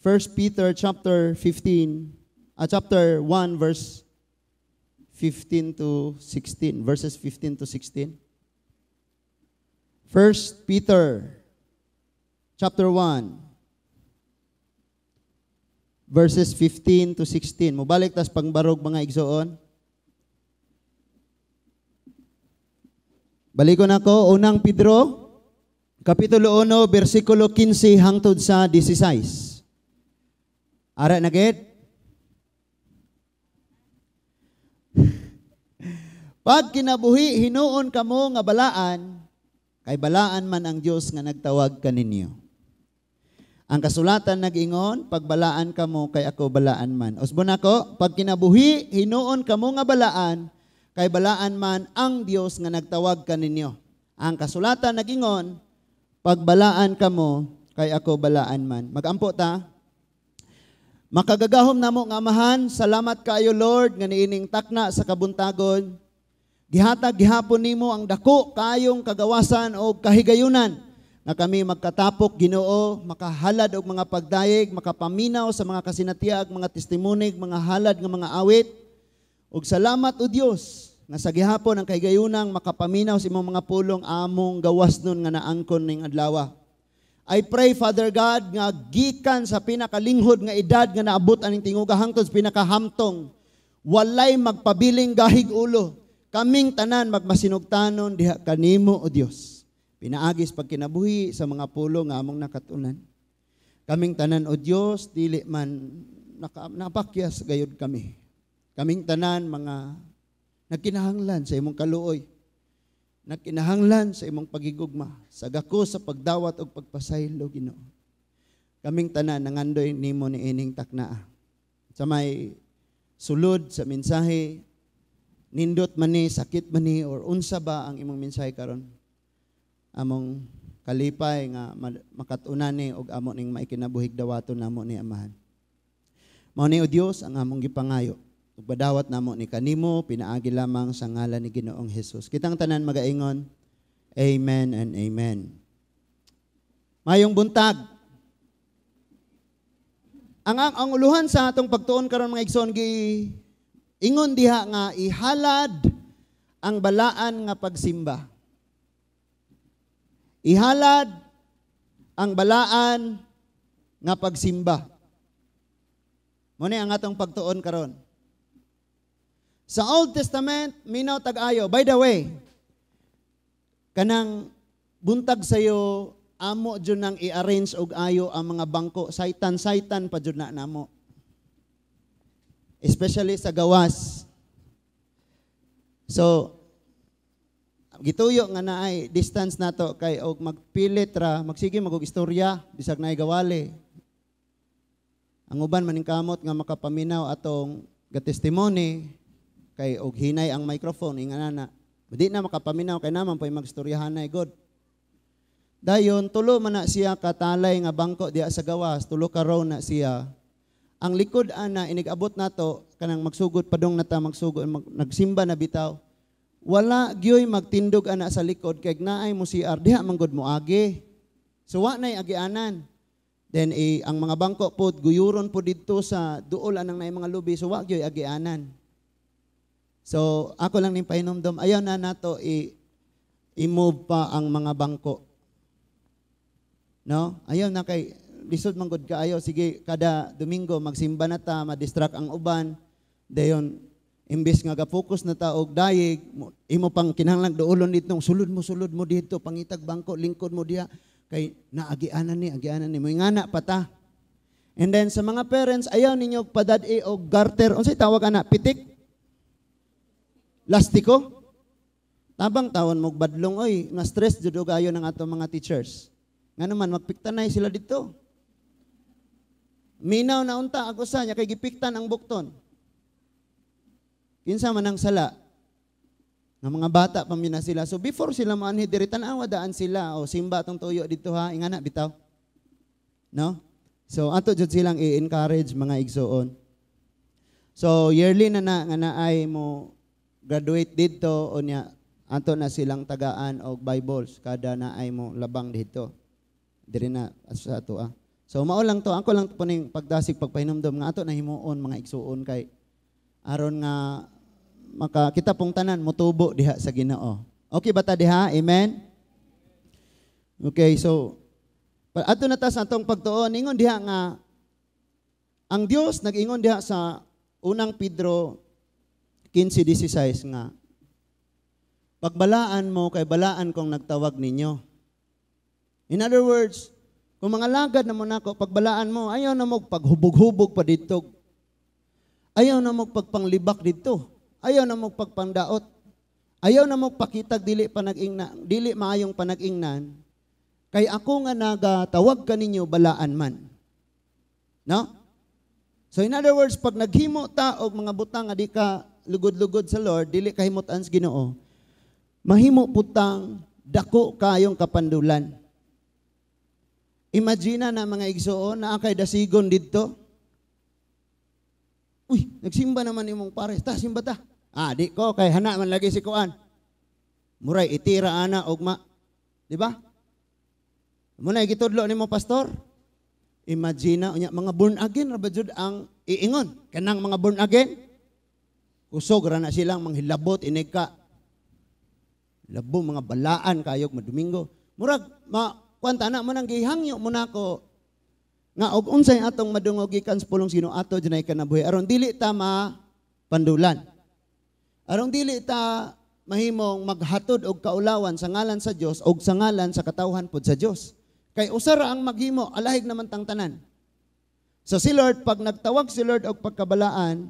1 Peter chapter 15, chapter 1 verse 15 to 16, verses 15 to 16. 1 Peter chapter 1 verses 15 to 16. Mobalik tas pangbarog, mga igsoon. Balikon ako, Unang Pedro, Kapitulo 1, versikulo 15 hangtod sa 16. Ara na gid? Pag kinabuhi, hinuon kamo nga balaan, kay balaan man ang Dios nga nagtawag kaninyo. Ang kasulatan nag-ingon, pagbalaan kamo kay ako balaan man. Usbon ako, pag kinabuhi, hinuon kamo nga balaan, kay balaan man ang Dios nga nagtawag kaninyo. Ang kasulatan nag-ingon, pagbalaan kamo kay ako balaan man. Magampo ta. Makagagahom namo nga Amahan, salamat kaayo Lord nga niining takna sa kabuntagon. Gihatag gihapon nimo ang dako kaayong kagawasan o kahigayunan nga kami magkatapok Ginoo, makahalad og mga pagdayeg, makapaminaw sa mga kasinatiag, mga testimonig, mga halad nga mga awit. Ug salamat o Dios nga sa gihapon ang kahigayunang makapaminaw sa imong mga pulong among gawas nun nga naangkon ning adlaw. I pray, Father God, nga gikan sa pinakalinghod nga edad nga naabot aning tinguga hangtod sa pinakahamtong, walay magpabiling gahig ulo. Kaming tanan magmasinugtanon diha kanimo o Dios. Pinaagis pagkinabuhi sa mga pulo nga among nakatunan. Kaming tanan o Dios, dili man napakyas gayud kami. Kaming tanan mga nagkinahanglan sa imong kaluoy. Nagkinahanglan sa imong pagigugma, sa gako sa pagdawat og pagpasaylo Ginoo. Kaming tanan nangandoy nimo niining taknaa. Sa may sulod sa mensahe, nindot man ni, sakit man ni, or unsa ba ang imong mensahe karon? Among kalipay nga makatunan ni og amo ning maikinabuhig dawaton namo ni Amahan. Mao ni o Dios ang among gipangayo. Ug badawat namo ni kanimo pinaagi lamang sa ngalan ni Ginoong Hesus. Kitang tanan magaingon, amen and amen. Mayong buntag. Ang uluhan sa atong pagtuon karon mga igsoon gi ingon diha nga ihalad ang balaan nga pagsimba. Ihalad ang balaan nga pagsimba. Mo ni ang atong pagtuon karon. Sa Old Testament, minaw tag-ayo. By the way, kanang buntag sayo, amo dyan nang i-arrange og ayo ang mga bangko. Saitan-saitan pa dyan na namo. Especially sa gawas. So, gituyo nga naay distance nato kay og magpilit ra, magsige magog istorya, bisag naay gawali. Ang uban maningkamot nga makapaminaw atong ga-testimony kay og hinay ang microphone ingana na. Di na makapaminaw kay naman po'y magstoryahanay god. Dayon tulo man na siya katalay nga bangko diha sa gawas, tulo ka row na siya. Ang likod ana inig-abot nato kanang magsugod padung nata magsugod nagsimba na bitaw. Wala gyoy magtindog ana sa likod kay naay mo CR diha man gud moagi. So wa nay agianan. Then ang mga bangko pod guyuron pod didto sa duol anang naay mga lubi, so wa gyoy agianan. So ako lang ning pahinomdom, ayaw na nato i-move pa ang mga bangko. No? Ayaw na kay lisod man gud kaayo, sige kada Domingo magsimba na ta, ma-distract ang uban. Dayon imbes nga ga-focus na ta og dayeg, imo pang kinahanglan duolon dito, sulod mo dito, pangitag bangko, lingkod mo diha kay naagianan ni, agianan ni, moingana pa ta. And then sa mga parents, ayaw ninyo padad-i og garter, unsay tawag ana, pitik? Lastiko? Tabang tawon mo badlong oy, na stress jud og ayo ng ato mga teachers. Ngano man magpiktanay sila dito. Minaw na unta ako sa niya kay gipiktan ang bukton. Kinsa man ang sala? Nga mga bata pa mina sila. So before sila maanhi diri, tan-awa daan sila o simba atong tuyo dito ha, ingana bitaw. No? So ato jud silang i-encourage mga igsoon. So yearly na na nga naay mo graduate didto o niya ato na silang tagaan og Bibles kada naay mo labang didto. Diri na sa ato ah. So mao lang to, ako lang po ning pagdasig, pagpahinumdom nga ato na himuon, mga igsuon, kay aron nga maka kita pong tanan motubo diha sa Ginoo. Okay ba ta diha? Amen. Okay, so ato na ta sa atong pagtuon, ingon diha nga ang Dios nag-ingon diha sa Unang Pedro 15:16 nga pagbalaan mo kay balaan kong nagtawag ninyo. In other words, kung mga lagad na mo nako, pagbalaan mo, ayaw na mo paghubog-hubog pa dito. Ayaw na mo pagpanglibak dito. Ayaw na mo pagpangdaot. Ayaw na mo pakitag dili panag-ingnan, dili maayong panag-ingnan. Kay ako nga nagatawag kaninyo balaan man. No? So in other words, pag naghimo ta og mga butang nga di ka lugod-lugod sa Lord, dili kahimutan sa Ginoo, mahimo putang dako kayong kapandulan. Imagine na, mga igsuon, naa kay dasigon didto. "Uy, nagsimba naman imong pares. Ta, simba ta." "Ah, di ko kay hana man lagi si kuan. Muray itira ana ugma." Di ba? Muna gitudlo nimo, pastor. Imagine unya mga born again ra ba jud ang iingon? Kanang mga born again, kusog ra na silang manghilabot inig ka. Labo mga balaan kayog madomingo. Murag ma kuan na mo nang gihangyo mo nako nga og unsay atong madungog gikan sa pulong Ginoo, ato dunay kanabuhi aron dili ta ma pandulan. Aron dili ta mahimong maghatod og kaulawan sa ngalan sa Dios og sa ngalan sa katawhan pod sa Dios. Kay usa ra ang maghimo, alahig naman tang tanan. So si Lord, pag nagtawag si Lord og pagkabalaan,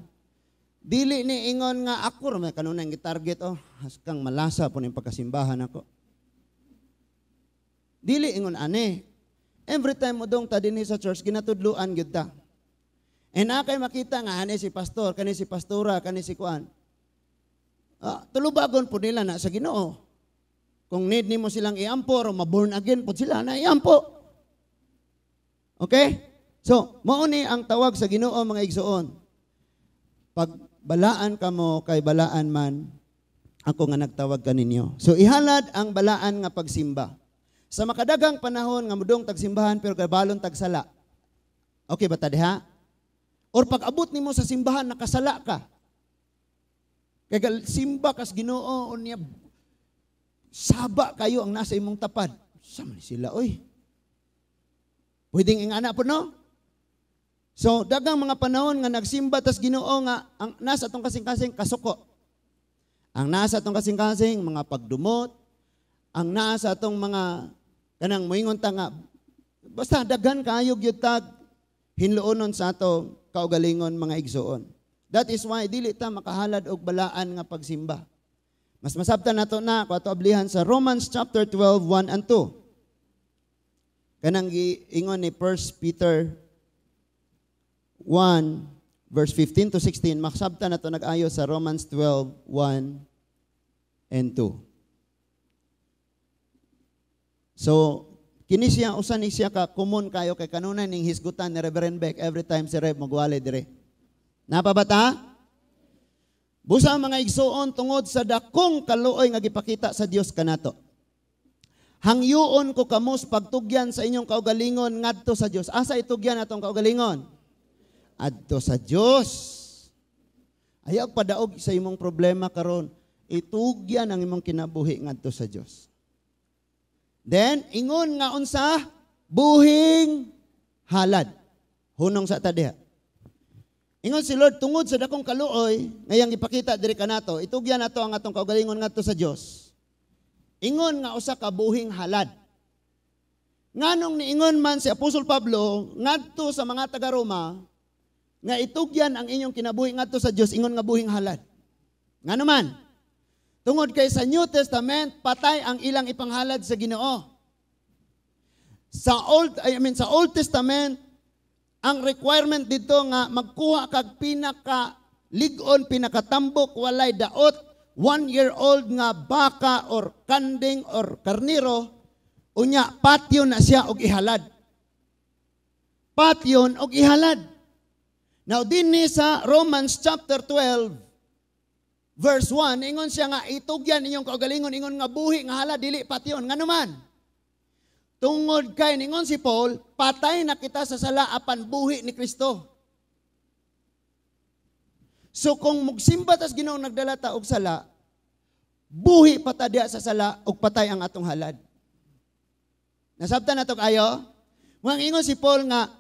dili ni ingon nga ako ra may kanunay gitarget, "Oh, haskang malasa po ning pagkasimbahan ako." Dili ingon ane. Every time mo dong ta dinhi sa church, ginatudluan gyud ta. And na kay makita nga ani si pastor, kani si pastora, kani si kuan. Ah, tulubagon po nila na sa Ginoo. Kung need nimo silang iampo o ma-born again po sila na iampo. Okay? So, mao ni ang tawag sa Ginoo, mga igsuon. Pag balaan kamo kay balaan man ako nga nagtawag kaninyo. So ihalad ang balaan nga pagsimba. Sa makadagang panahon nga mudong tagsimbahan pero kabalon tagsala. Okay ba ta diha? Or pag abot nimo sa simbahan, nakasala ka. Kay simba kas Ginoo unya saba kayo ang nasa imong tapad. Sama ni sila oy. Pwedeng ingana po, no? So dagang mga panahon nga nagsimba tas Ginoo nga ang nasa atong kasing-kasing kasuko. Ang nasa atong kasing-kasing mga pagdumot, ang nasa atong mga kanang moingon ta nga basta daghan kayo gyud tag hinloonon sa ato kaugalingon, mga igsuon. That is why dili ta makahalad og balaan nga pagsimba. Mas masabtan nato na kung ato ablihan sa Romans chapter 12, 1 and 2. Kanang giingon ni 1 Peter 1 verse 15 to 16, masabtan nato nag-ayo sa Romans 12, 1 and 2. So, kini siya, usa ni siya ka common kayo kay kanunay ning hisgutan ni Reverend Beck every time si Rev magwali dire. Napa ba ta? Busa, mga igsuon, tungod sa dakong kaluoy nga gipakita sa Dios kanato, hangyoon ko kamo sa pagtugyan sa inyong kaugalingon ngadto sa Dios. Asa itugyan atong kaugalingon? Adto sa Dios. Ayaw padaog sa imong problema karon. Itugyan ang imong kinabuhi ngadto sa Dios. Then ingon nga unsa? Buhing halad. Hunong sa ta diha. Ingon si Lord, tungod sa dakong kaluoy ngayang ipakita diri kanato, itugyan nato ang atong kaugalingon ngadto sa Dios. Ingon nga usa ka buhing halad. Nganong niingon man si Apostol Pablo ngadto sa mga taga-Roma nga itugyan ang inyong kinabuhi ngadto sa Dios ingon nga buhing halad? Ngano man? Tungod kay sa New Testament, patay ang ilang ipanghalad sa Ginoo. Sa Old I mean sa Old Testament, ang requirement dito nga magkuha kag pinaka lig-on, pinakatambok, walay daot, 1 year old nga baka or kanding or karniro, unya patyon na siya og ihalad. Patyon og ihalad. Now dinhi sa Romans chapter 12 verse 1, ingon siya nga itugyan inyong kaugalingon ingon nga buhi nga halad, dili patyon. Ngano man? Tungod kay ningon si Paul, patay na kita sa sala apan buhi ni Kristo. So kung mugsimba tas Ginoo nagdala ta og sala, buhi pa ta diha sa sala ug patay ang atong halad. Nasabtan nato kayo? Mga ingon si Paul nga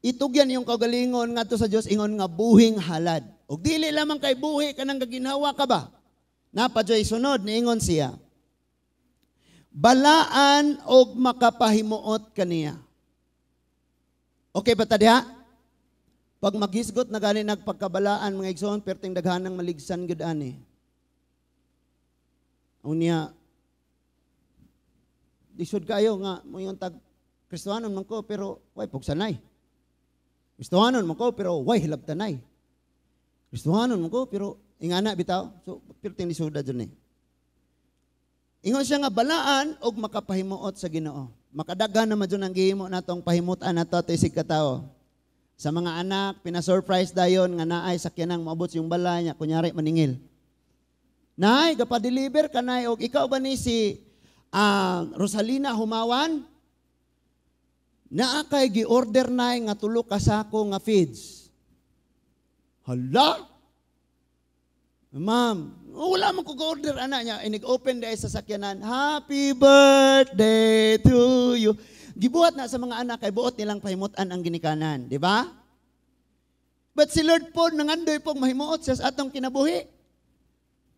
itugyan iyong kaugalingon ngadto sa Dios ingon nga buhing halad. Ug dili lamang kay buhi kanang gaginhawa ka ba? Napa joy sunod niingon siya. Balaan og makapahimuot kaniya. Okay ba ta diha? Pag maghisgot na gani nagpagkabalaan mga igsoon, perting daghanang maligsan gyud ani. Unya, lisod kayo nga mo yung tag Kristohanon man ko pero way pugsanay. Kristohanon man ko pero way hilabtanay. Kristohanon man ko pero ingana bitaw. So perting lisuda dyan eh. Ingon siya nga balaan og makapahimuot sa Ginoo. Makadaghan naman dyan ang gihimo natong pahimutan nato ato isig katao. Sa mga anak, pina-surprise dayon nga naay sakyanang moabot sa iyong balay niya, kunyari maningil. Nay, gapa-deliver ka nay og ikaw ba ni si Rosalina Humawan? Naa kay gi-order nay nga tulo ka sako nga feeds. Hala? Ma'am, wala man ko order ana niya. Inig-open dahil sa sakyanan. Happy birthday to you. Gibuhat na sa mga anak kay buot nilang pahimutan ang ginikanan, di ba? But si Lord po nangandoy pong mahimuot siya sa atong kinabuhi.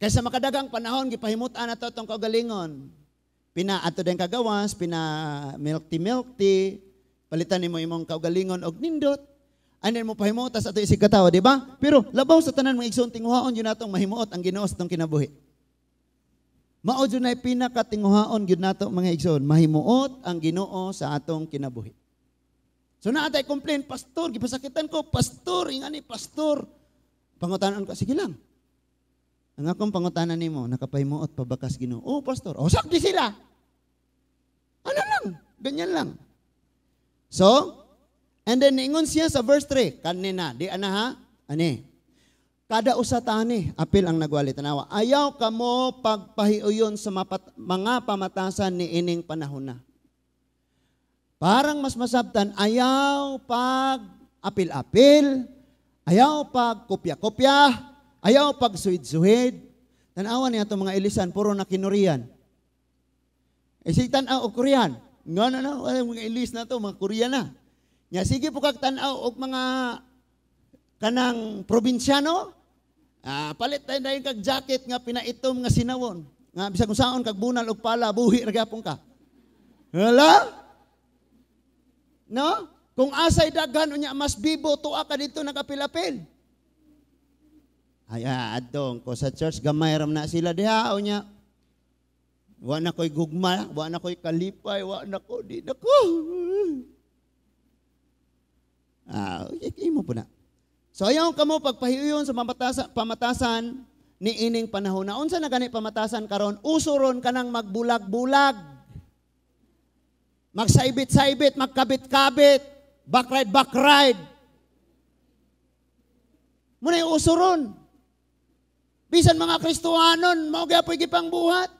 Kaysa makadagang panahon gipahimutan nato atong kaugalingon. Pina ato din kagawas, pina milk tea milk tea, palitan nimo imong kaugalingon og nindot. And then mo pahimuot sa ato isig katawo, di ba? Pero labaw sa tanan mga igsoon, tinguhaon yun natong mahimuot ang Ginoo sa atong kinabuhi. Mao jud nay pinakatinguhaon gyud nato mga igsoon, mahimuot ang Ginoo sa atong kinabuhi. So naa tay complain, pastor, gipasakitan ko, pastor, ingani pastor. Pangutanan ko, sige lang. Ang akong pangutanan nimo, nakapahimuot pa ba kas Ginoo? Oh, pastor. Oh, sakdi sila. Ano lang, ganyan lang. So, and then ingon siya sa verse 3, kanina, di ana ha? Ani. Kada usa tani, apil ang nagwali tanawa. Ayaw kamo pagpahiuyon sa mga pamatasan ni ining panahon na. Parang mas masabtan, ayaw pag apil-apil, ayaw pag kopya-kopya, ayaw pag suhid-suhid. Tanawa niya itong mga ilisan, puro na kinurian. E sige tanaw og Korean. Nga na na, mga ilis na to, mga Korean na. Nya sige po kag tanaw og mga kanang probinsyano, palit tayo dahil kag jacket nga pinaitom nga sinawon. Nga bisag kung saon kag bunal og pala, buhi ra gyapon ka. Hala? No? Kung asay daghan unya mas bibo tuwa ka dito nagapil-apil. Ay adong ko sa church gamay ram na sila diha unya. Wa na ko'y gugma, wa na ko'y kalipay, wa na ko di na ko. Imo po na. So ayaw kamo pagpahiuyon sa pamatasan ni ining panahon na. Unsa na gani pamatasan karon? Uso ron kanang magbulag-bulag. Magsaibit-saibit, magkabit-kabit, backride-backride. Muna yung uso ron. Bisan mga Kristohanon, mao gyapoy gipangbuhat.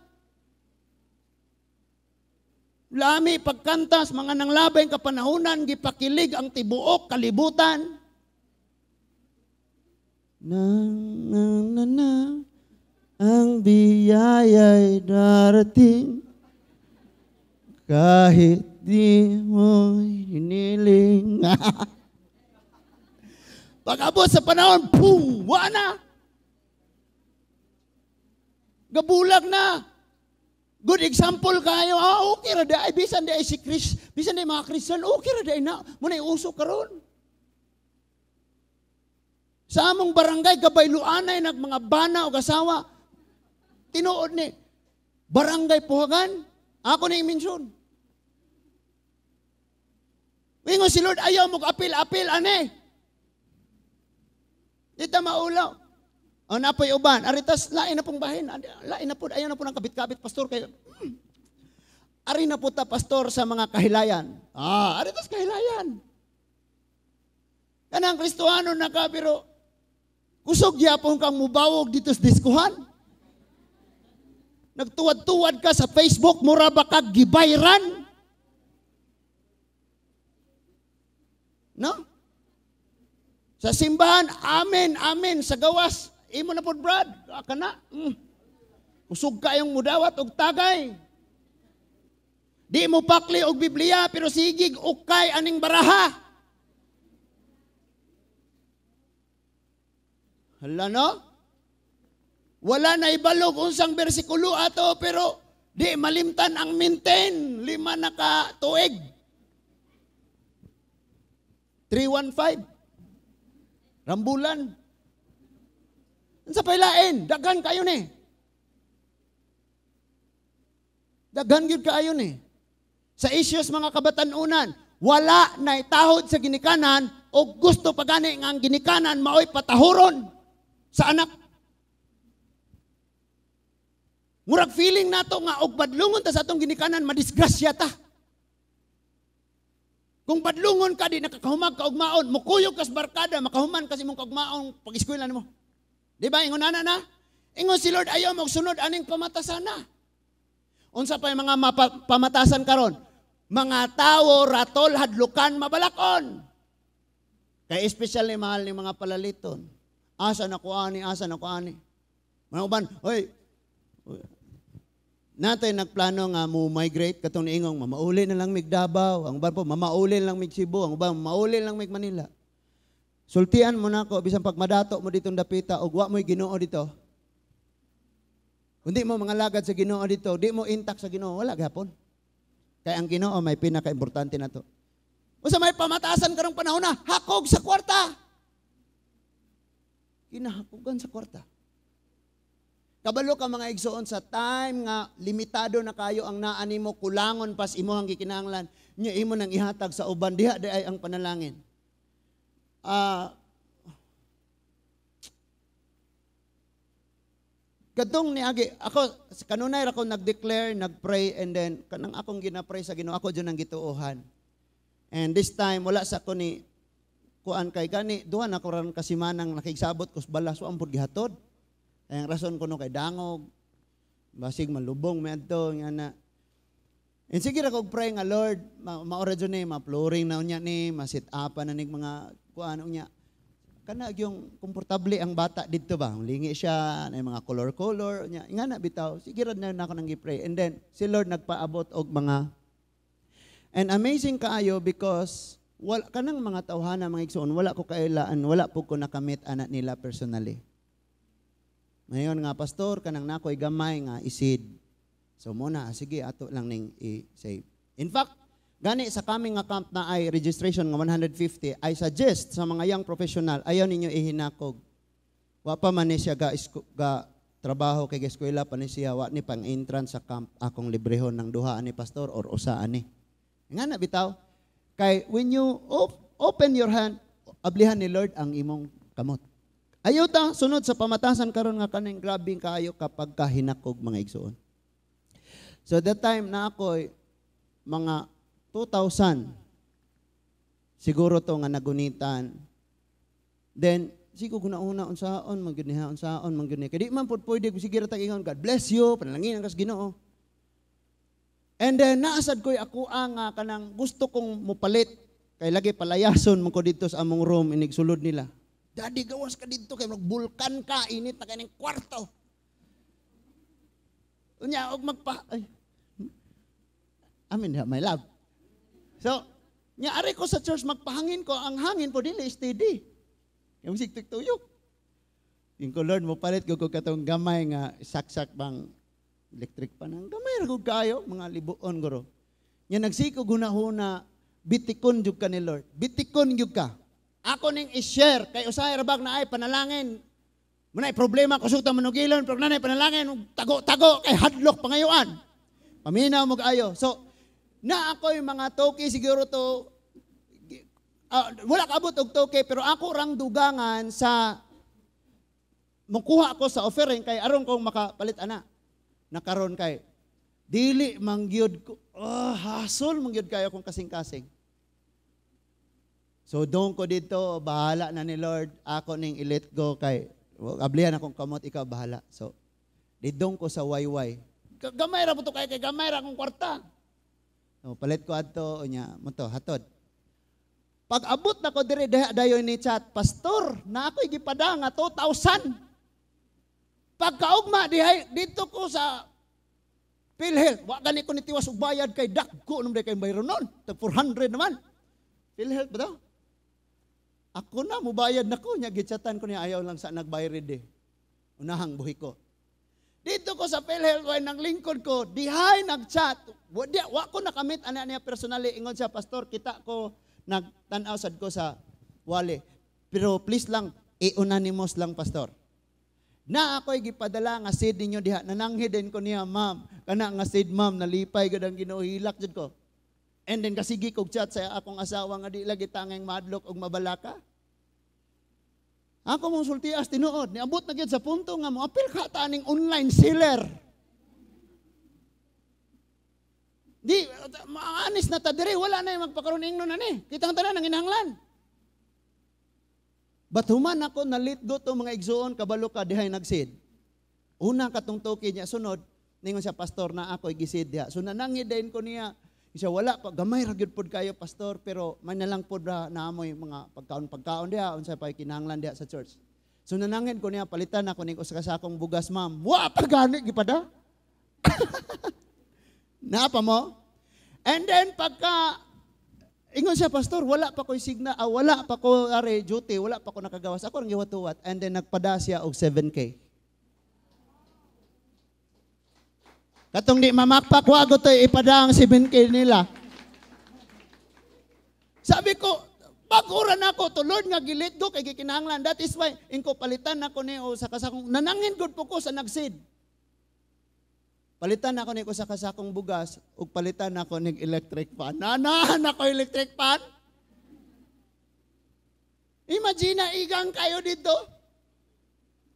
Lami pagkantas, mga nanglabay kapanahonan, gipakilig ang tibuok kalibutan. Na, na, na, na, ang biyaya'y darating kahit di mo hiniling. Pag-abot sa panahon, pum, wa na. Gabulag na. Good example kayo. Okay ra di ay bisan di ay si Chris, bisan di mga Christian, okay ra di ay na. Muna uso karon. Sa among barangay gabayluanay nag mga bana o asawa. Tinuod ni Barangay Puhagan, ako na i-mention. Ingon si Lord, ayaw mo apil-apil ane. Di ta maulaw. O napoy uban, aritas lain na pong bahin, lain na po, ayaw na po ng kabit-kabit, pastor kayo. Ari na po ta, pastor, sa mga kahilayan. Aritas kahilayan. Kanang Kristohano na ka, pero kusog yapon kang mubawog dito sa diskuhan. Nagtuwad-tuwad ka sa Facebook, mura ba ka gibayran? No? Sa simbahan, amen, amen. Sa gawas, imo na pod, Brad. Ah, kana. Kusog kayong mudawat og tagay. Di mo pakli og Biblia pero sigig ukay aning baraha. Hala, no? Wala na ibalog unsang bersikulo ato pero di malimtan ang maintain 5 na ka tuig. 315. Rambulan. Unsa pay lain? Daghan kayo ni. Daghan gyud kaayo ni. Sa issues mga kabatanunan, wala na itahod sa ginikanan o gusto pa gani nga ang ginikanan maoy patahuron sa anak. Murag feeling nato nga og badlungon ta sa atong ginikanan, madisgrasya ta. Kung badlungon ka, di nakakahumag ka og maon, mukuyog kas barkada, makahuman kasi mong kaugmaon pag-eskwela nimo. Di ba? Ingon ana na? Ingon si Lord, ayaw mo sunod aning pamatasana. Unsa pa yung mga pamatasan karon? Mga tawo ratol hadlukan mabalakon. Kay espesyal ni mahal ni mga palaliton. Asa na ko ani, asa na ko ani. Mga uban, oy, natay nagplano nga mo migrate katong niingong mamauli na lang mig Davao, ang uban po mamauli na lang mig Cebu, ang uban mamauli na lang mig Manila. Sultian mo nako bisan pag madato mo ditong dapita og wa mo'y Ginoo dito. Kundi mo mga lagad sa Ginoo dito, di mo intact sa Ginoo, wala gihapon. Kay ang Ginoo may pinaka-importante na to. Unsa may pamatasan karong panahon na hakog sa kwarta. Kinahakogan sa kwarta. Kabalo ka mga igsoon sa time nga limitado na kayo ang naa nimo, kulangon pas imuhang gikinahanglan, nya imo nang ihatag sa uban, diha di ay ang panalangin. Kadtong niagi ako kanunay ra ko nag-declare, nag-pray, and then kanang akong gina-pray sa Ginoo, ako jud ang gituohan. And this time wala sa ko ni kuan kay gani duha na ko ran kasimanang nakigsabot ko sa balas, wa pud gihatod. Ang rason ko no kay dangog, basig malubong may adto nga na. And sige ra kog pray nga Lord, maora jud ni, ma-flooring na unya ni, ma-sit upan na nig mga kuan unya. Kana gyung komportable ang bata didto ba? Lingi siya, na mga color-color unya. Nga na bitaw, sige ra na nako nang gi-pray. And then si Lord nagpaabot og mga, and amazing kaayo because wala kanang mga tawhana mga igsoon, wala ko kailaan, wala po ko nakamit ana nila personally. Ngayon nga pastor kanang nakoy gamay nga isid. So muna sige ato lang ning i-save. In fact, gani sa kaming nga camp na ay registration nga 150, I suggest sa mga young professional ayaw ninyo ihinakog. Wa pa man ni siya ga trabaho kay eskwela pa ni siya, wa ni pang entrance sa camp, akong librehon ng duha ani pastor or usa ani. Nga na bitaw kay when you open your hand, ablihan ni Lord ang imong kamot. Ayaw ta sunod sa pamatasan karon nga kaning grabing kaayo kapag kahinakog mga igsoon. So that time na ako'y mga 2,000 siguro to nga nagunitan. Then sigo guna-una unsaon man gyud niya, unsaon man gyud niya. Kay di man pud pwede sige ra tag ingon God bless you, panalangin kas Ginoo. And then naasad ko'y ako ang kanang gusto kong mopalit kay lagi palayason man ko didto sa among room inig sulod nila. Daddy, gawas ka dito kay magbulkan ka, init na kaning kwarto. Unya og magpa ay. Amen, my love. So, nya ari ko sa church magpahangin ko, ang hangin po dili steady. Yung sig tuyok. Yung ko Lord mo palit ko katong gamay nga saksak bang electric pa nang gamay ra gud kayo mga libuon guro. Nya nagsiko hunahuna bitikon jud ka ni Lord. Bitikon jud ka. Ako ning i-share kay usahay ra bag na ay panalangin. Munay problema kusuta manugilon pero nanay panalangin tago-tago kay hadlok pangayuan. Paminaw mo kaayo. So na ako'y mga toki siguro to wala kaabot og toki pero ako rang dugangan sa mukuha ko sa offering kay aron kong makapalit ana. Nakaron kay dili mangyud ko, oh, hasol mangyud kayo kung kasing-kasing. So doon ko dito, bahala na ni Lord, ako ning i-let go kay ablihan akong kamot, ikaw bahala. So didong ko sa wayway. Gamay ra po to kay gamay ra akong kwarta. So, palit ko adto unya mo to hatod. Pag abot na ko dire dayon ni chat, "Pastor, na ako'y gipada nga 2,000." Pagkaugma dihay dito ko sa PhilHealth, wa gani ko nitiwas og bayad kay dagko nung kay bayron nun. Tag 400 naman. PhilHealth ba daw? Ako na, mubayad na ko. Nya, gichatan ko niya, ayaw lang sa nagbayad eh. Unahang buhi ko. Dito ko sa PhilHealth, way nang lingkod ko, dihay nagchat. Wa ko nakamit ana niya personally. Ingon siya, "Pastor, kita ko, nagtanaw sad ko sa wali. Pero please lang, i-anonymous lang, Pastor. Na ako'y gipadala nga seed ninyo diha. Nananghid din ko niya, ma'am. Kana nga seed, ma'am, nalipay gud ang Ginoo, hilak jud ko." And then kasigi kog chat sa akong asawa nga di lagi tangeng madlok og mabalaka. Ako mong sultias tinuod, niabot na gyud sa punto nga moapil ka ta aning online seller. Di maanis na ta diri, wala na yung magpakaroon ingnon na ni. Kitang tanan ang inahanglan. But human ako nalit go to mga igsuon, kabalo ka dihay nagsid. Una katong toki niya sunod, ningon siya, "Pastor, na ako gisid diha." So nanangid din ko niya. Siya wala pa gamay ra gyud pod kayo, Pastor, pero man na lang pod ra naamoy mga pagkaon diha unsa pa kinahanglan diha sa church. So nanangid ko niya, palitan ako ning usa ka sakong bugas, ma'am. Wa pa gani gipada. Naa pa mo? And then pagka ingon siya, "Pastor, wala pa ko'y signa, wala pa ko are duty, wala pa ko nakagawas. Ako ang giwat-tuwat." And then nagpada siya og 7K. Katong di mamakpak, wa ko to'y ipada ang 7K nila. Sabi ko, baguran ako to Lord nga gilit go kay gikinahanglan. That is why ingko palitan ako ni o sa kasakong nanangin gud po ko sa nagsid. Palitan ako ni ko sa kasakong bugas ug palitan ako nig electric fan. Nanahan ako electric fan. Imagine na igang kayo dito.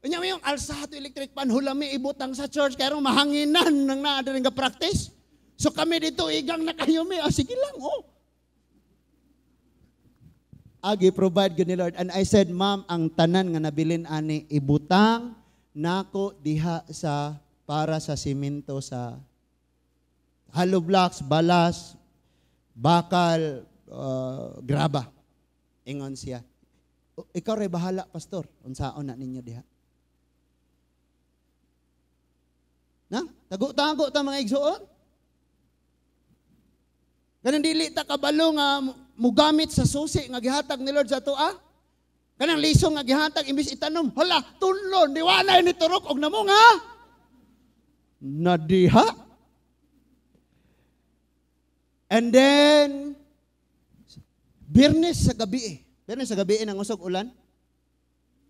Unya mo yung alsa to electric fan, hulami ibutang sa church kay mahanginan nang naa diri nga practice. So kami dito igang na kayo mi. Ah, sige lang oh. Agi provide gyud ni Lord. And I said, "Ma'am, ang tanan nga nabilin ani ibutang nako diha sa para sa simento sa hollow blocks, balas, bakal, graba." Ingon siya, "Ikaw ray bahala, Pastor. Unsaon na ninyo diha." Na? Tago-tago ta mga igsuon. Kanang dili ta kabalo nga mugamit sa susi nga gihatag ni Lord sa atoa. Kanang liso nga gihatag imbis itanom, hala, tunlon, diwalay ni turok og namo nga nadiha. And then Biyernes sa gabi eh. Biyernes sa gabi eh, nangusog ulan.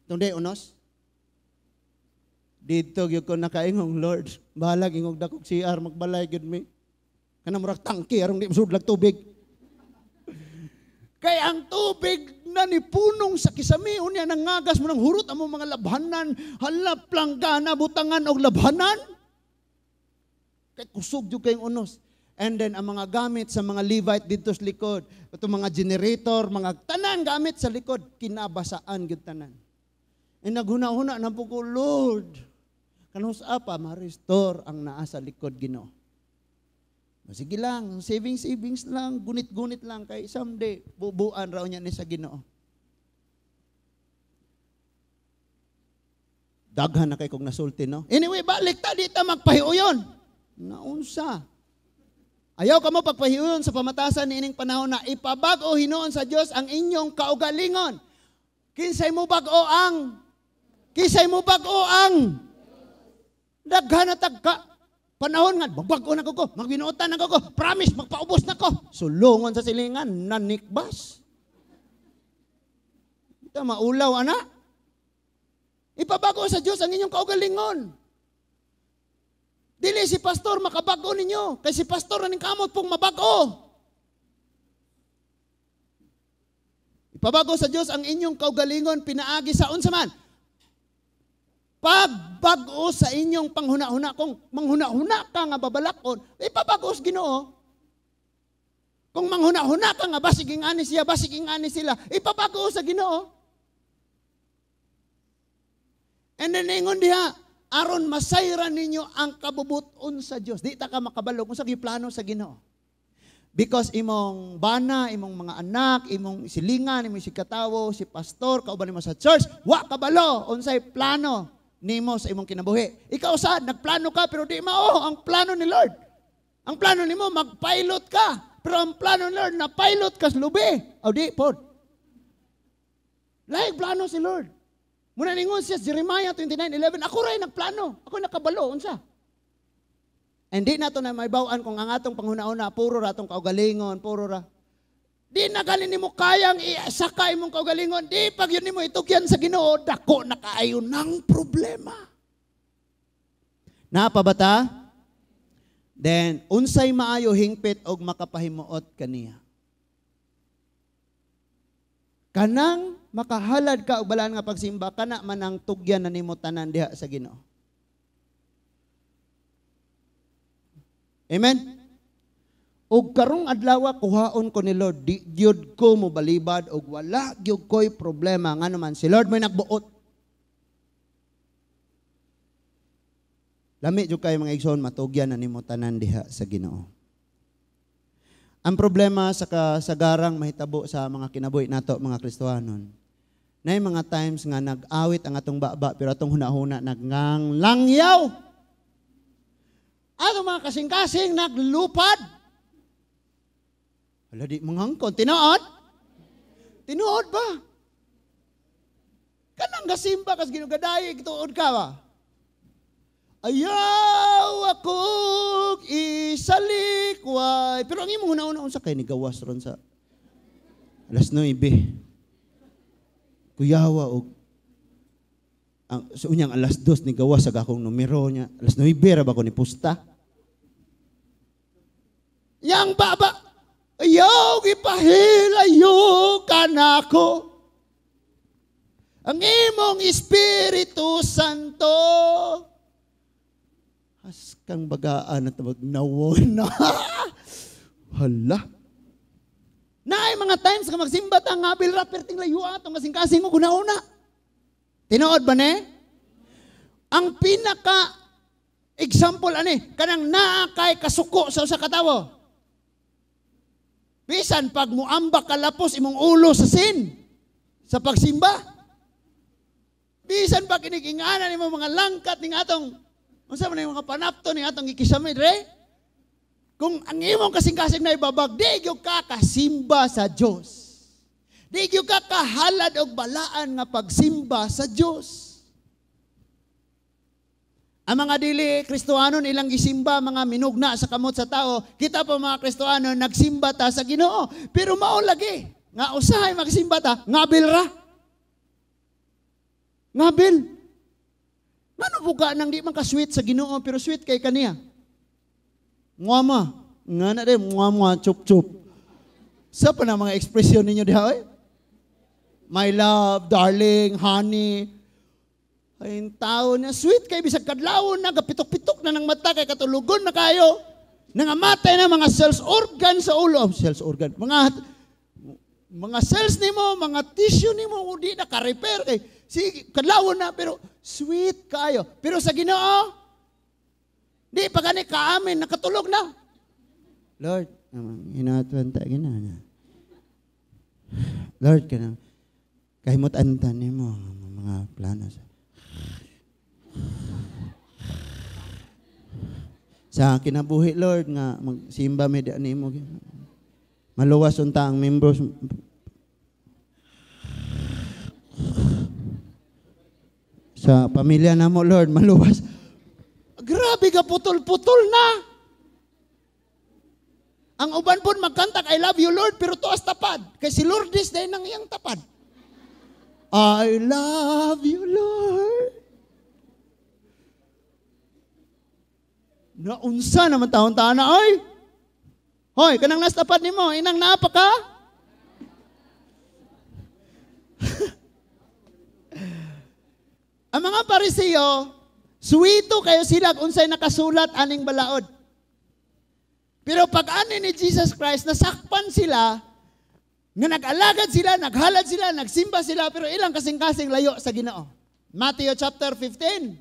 Tungday unos. Dito gyud ko nakaingong, "Lord, bahalag ingog dakog CR magbalay gyud mi. Kanang murag tangki arong di masudlag tubig." Kay ang tubig na nipunong sa kisami, unya nangagas mo nang hurot among mga labhanan, hala planggana butangan og labhanan. Kay kusog jud kayong unos. And then ang mga gamit sa mga Levite dito sa likod, itong mga generator, mga tanan gamit sa likod, kinabasaan gyud tanan. E naghuna-huna na po ko, "Lord, kanus pa ma-restore ang naa sa likod, Ginoo?" Sige lang, savings savings lang, gunit-gunit lang kay someday bubuan raw niya ni sa Ginoo. Daghan na kay kog nasulti, no? Anyway, balik ta di ta magpahiuyon. Naunsa? Ayaw ka mo pagpahiuyon sa pamatasan niining panahon na ipabag-o hinuon sa Dios ang inyong kaugalingon. Kinsay mo bag-o ang? Kinsay mo bag-o ang? Daghan na tagka panahon nga magbag-o na ko, magbinuotan na ko, promise magpaubos na ko. Sulungon sa silingan nanikbas. Ita maulaw ana. Ipabago sa Dios ang inyong kaugalingon. Dili si pastor makabago ninyo, kay si pastor na ning kamot pong mabago. Ipabago sa Dios ang inyong kaugalingon pinaagi sa unsa man? Pagbag-o sa inyong panghuna-huna. Kung manghuna-huna ka nga babalakon, ipabago sa Ginoo. Kung manghuna-huna ka nga basig ingani siya, basig ingani sila, ipabago sa Ginoo. And then ingon diha, aron masayran ninyo ang kabubuton sa Dios. Di ta ka makabalo kung sa giplano sa Ginoo. Because imong bana, imong mga anak, imong silingan, imong sikatawo, si pastor, kauban nimo sa church, wa kabalo unsay plano nimo sa imong kinabuhi. Ikaw sa nagplano ka pero di mao ang plano ni Lord. Ang plano nimo mag-pilot ka, pero ang plano ni Lord na pilot ka sa lubi. O di pod. Lahi plano si Lord. Muna ningon siya Jeremiah 29:11, ako ray nagplano, ako nakabalo unsa. Hindi na to na may bawaan kung ang atong panghuna-una, puro ra atong kaugalingon, puro ra. Di na gani nimo kayang isaka imong kaugalingon, di pag yun nimo itugyan sa Ginoo, dako na kaayo ng problema. Naa pa ba ta? Then, unsay maayo hingpit og makapahimuot kaniya? Kanang makahalad ka og balaan nga pagsimba, kana man ang tugyan na nimo tanan diha sa Ginoo. Amen? Og karong adlaw kuhaon ko ni Lord, di gyud ko mobalibad og wala gyud ko'y problema, ngano man si Lord may nagbuot. Lami jud kay mga igsoon, matugyan na nimo tanan diha sa Ginoo. Ang problema sa kasagarang mahitabo sa mga kinabuhi nato mga Kristohanon, nay mga times nga nag-awit ang atong baba pero atong hunahuna nagnganglangyaw. Ato mga kasing-kasing naglupad. Wala di manghangkon. Tinuod? Tinuod ba? Kanang gasimba kas ginugaday, tuod ka ba? Ayaw akong isalikway. Pero ang imong una-una, unsa kay ni gawas ron sa alas 9. Kuyawa og ang sa unyang alas 2 ni gawas sa akong numero niya. Alas 9 ra ba ko ni pusta? Yang baba, ayaw gipahilayo ka nako. Ang imong Espiritu Santo. Haskang bagaan at magnawon na. Hala. Naay mga times nga magsimba ta nga ngabil ra perting layo atong kasing-kasing mo guna-una. Tinuod ba ne? Ang pinaka example ani kanang naa kay kasuko sa usa ka tawo. Bisan pag muamba kalapos imong ulo sa sin sa pagsimba. Bisan pag iniginganan imong mga langkat ning atong unsa man yung mga panapto ni atong gikisami dre? Kung ang imong kasing-kasing na ibabag, di gyud ka kasimba sa Dios. Di gyud ka kahalad og balaan nga pagsimba sa Dios. Ang mga dili Kristohanon ilang gisimba mga minugna sa kamot sa tao. Kita pa mga Kristohanon nagsimba ta sa Ginoo. Pero mao lagi nga usahay magsimba ta, ngabil ra. Ngabil. Ngano buka nang di man ka sweet sa Ginoo pero sweet kay kaniya. Muama, nga na din muama chup chup. Sa pa na mga ekspresyon ninyo diha oy? My love, darling, honey. Ay tao na sweet kay bisag kadlawon na gapitok-pitok na ng mata kay katulugon na kayo. Nangamatay na mga cells organ sa ulo, oh, cells organ. Mga cells nimo, mga tissue nimo di na ka-repair kay sige kadlawon na pero sweet kayo. Pero sa Ginoo di pa gani kaamin nakatulog na. Lord, hinatuan ta ginana. Lord kanang kahimot antan nimo mga plano sa kinabuhi Lord nga magsimba mi di nimo. Maluwas unta ang members. Sa pamilya namo Lord, maluwas. Grabe ka putol-putol na. Ang uban pud magkanta I love you Lord pero tuas tapad. Kay si Lourdes dahil nang iyang tapad. I love you Lord. Naunsa naman taon taana ay. Hoy, kanang nas tapad nimo, inang naapa ka? Ang mga Pariseo, suwito kayo sila unsay nakasulat aning balaod. Pero pag ani ni Jesus Christ, nasakpan sila, nga nag-alagad sila, naghalad sila, nagsimba sila, pero ilang kasing-kasing layo sa Ginoo. Matthew chapter 15.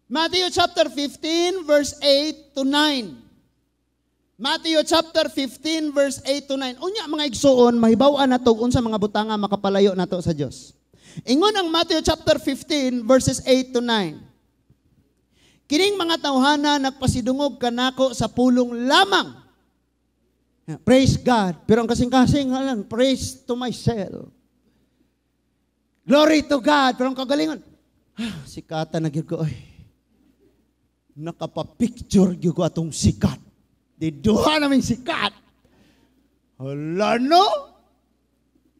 Matthew chapter 15, verse 8 to 9. Matthew chapter 15 verse 8 to 9. Unya, mga igsuon, mahibaw-an nato unsa mga butanga makapalayo nato sa Dios. Ingon ang Matthew chapter 15 verses 8 to 9. "Kining mga tawhana nagpasidungog kanako sa pulong lamang." Praise God. Pero ang kasing-kasing, alam, praise to myself. Glory to God. Pero ang kagalingon, ah, sikata na gyud ko ay. Nakapapicture gyud ko atong sikat. Di duha namin sikat. Hala no?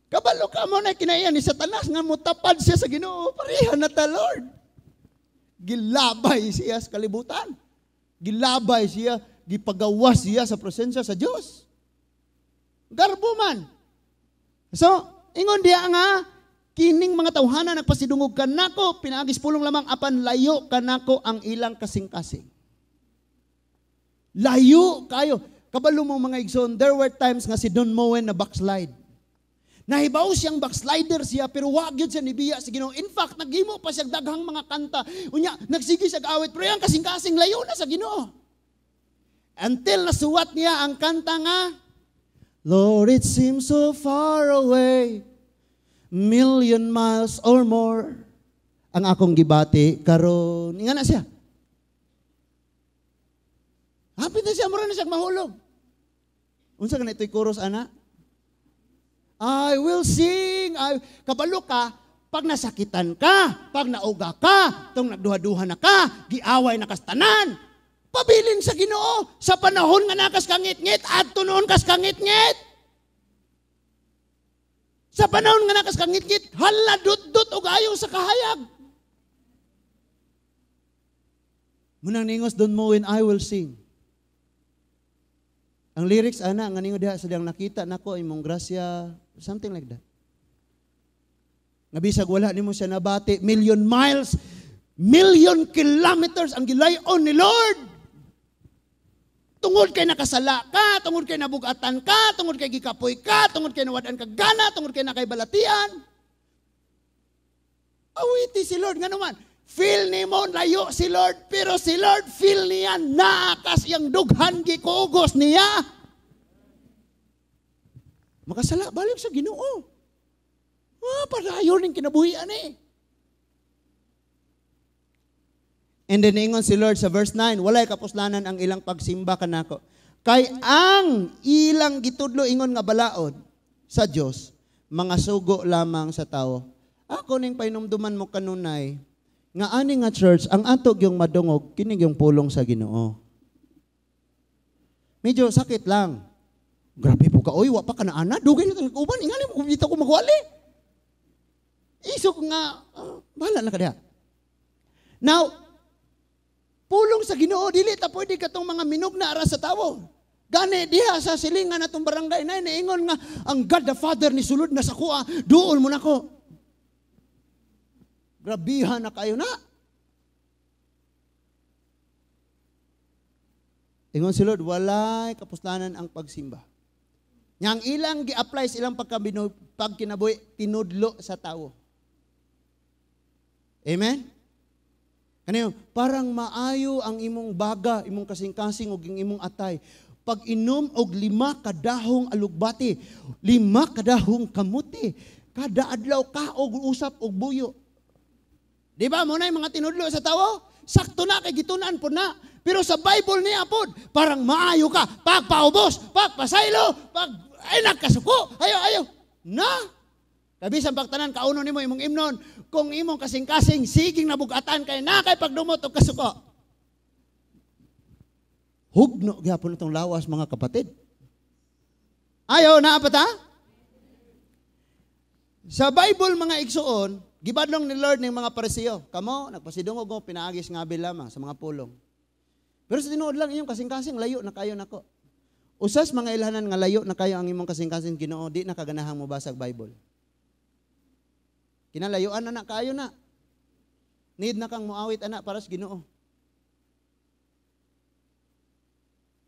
Kabalo ka mo na kinaiyan ni Satanas nga mutapad siya sa Ginoo. Pareha na ta, Lord. Gilabay siya sa kalibutan. Gilabay siya, gipagawas siya sa presensya sa Dios. Garbo man. So, ingon diya nga, "Kining mga tawhana nagpasidungog kanako pinaagis pulong lamang, apan layo kanako ang ilang kasing-kasing." Layo kayo. Kabalo mo, mga igsoon, there were times nga si Don Moen na backslide. Nahibaw siyang backslider siya, pero wag yun siya nibiya sa Ginoo. In fact, naghimo pa siya daghang mga kanta. Unya, nagsige siya awit, pero yung kasing-kasing layo na sa Ginoo. Until nasuwat niya ang kanta nga, "Lord, it seems so far away, million miles or more, ang akong gibati karon." Nga na siya. Hapit na siya, mura na siya mahulog. Unsa ka na ito'y chorus, ana? I will sing. I, kabalo ka, pag nasakitan ka, pag nauga ka, tong nagduha-duha na ka, giaway na kastanan, pabilin sa Ginoo sa panahon nga nakas kangit-ngit, adto noon kas kangit-ngit. Sa panahon nga nakas kangit-ngit, hala dut-dut og ayo sa kahayag. Munang ningos Don Moen, "I will sing." Ang lyrics ana nga ningo diha sa diyang nakita nako imong grasya, something like that. Nga bisag wala nimo siya nabati, million miles, million kilometers ang gilayon ni Lord. Tungod kay nakasala ka, tungod kay nabugatan ka, tungod kay gikapoy ka, tungod kay nawad-an ka gana, tungod kay nakay balatian. Awiti si Lord nga naman. Feel nimo layo si Lord, pero si Lord feel niya naakas iyang dughan gikugos niya. Makasala, balik sa Ginoo. Ah, padayon ning kinabuhian eh. And then ingon si Lord sa verse 9, "Walay kapuslanan ang ilang pagsimba kanako. Kay ang ilang gitudlo ingon nga balaod sa Dios, mga sugo lamang sa tao." Ako ning pahinumduman mo kanunay, nga ani nga church, ang ato yung madungog, kini yung pulong sa Ginoo. Medyo sakit lang. Grabe po ka, oy, wa pa ka na ana, dugay na tang uban, ingani mo dito ko magwali. Isok nga, bahala na ka diha. Now, pulong sa Ginoo, dili ta pwede katong mga minugna ara sa tawo. Gani diha sa silingan natong barangay na niingon nga ang God the Father ni sulod na sa kuha, duol mo nako. Grabihan na kayo na. Ingon si Lord, walay kapuslanan ang pagsimba. Yang ilang gi-apply sa ilang pagkinabuhi, tinudlo sa tao. Amen? Kaniyo, parang maayo ang imong baga, imong kasing-kasing ug imong atay. Pag inom og 5 kadahong alugbati, 5 kadahong kamuti, kada adlaw ka og usap og buyo. Di ba mo na yung mga tinudlo sa tao? Sakto na kay gitun-an po na. Pero sa Bible niya pod, parang maayo ka, pagpaubos, pagpasaylo, pag ay nagkasuko, ayo ayo. Na. Kabisan pagtanan kauno nimo imong imnon, kung imong kasing-kasing siging nabugatan kay na kay pagdumot og kasuko. Hugno gyapon itong lawas, mga kapatid. Ayo naa pa ta? Sa Bible, mga igsuon, gibadlong ni Lord ng mga Pariseo. Kamo nagpasidungog mo pinaagis nga abil lamang sa mga pulong. Pero sa tinuod lang inyong kasing-kasing layo na kayo nako. Usas mga ilhanan nga layo na kayo ang imong kasing-kasing Ginoo, di na kaganahang mobasag Bible. Kinalayuan na na kayo na. Need na kang muawit ana para sa Ginoo.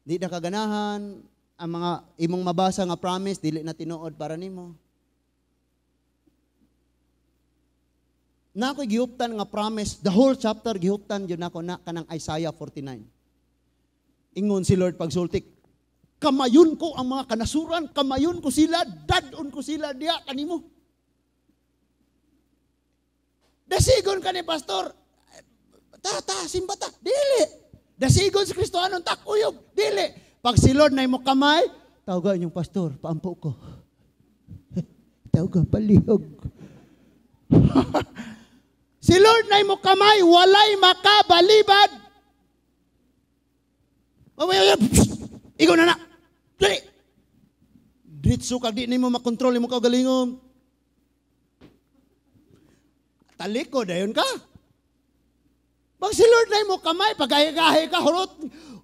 Di na kaganahan ang mga imong mabasa nga promise dili na tinuod para nimo. Na ako'y gihuptan nga promise, the whole chapter gihuptan yun ako na kanang Isaiah 49. Ingon si Lord pagsultik. Kamayon ko ang mga kanasuran, kamayon ko sila, dadon ko sila diha kanimo. Dasigon ka ni pastor, ta ta simba ta, dili. Dasigon si Kristohanon takuyog, dili. Pag si Lord na imo kamay, tawga inyong pastor, paampo ko. Tawga palihog. Si Lord na imo kamay, walay makabalibad. Ikaw na na. Dali. Diretso kag di nimo makontrol imong kaugalingon. Taliko dayon ka. Pag si Lord na imo kamay, pagahi-gahi ka, hurot,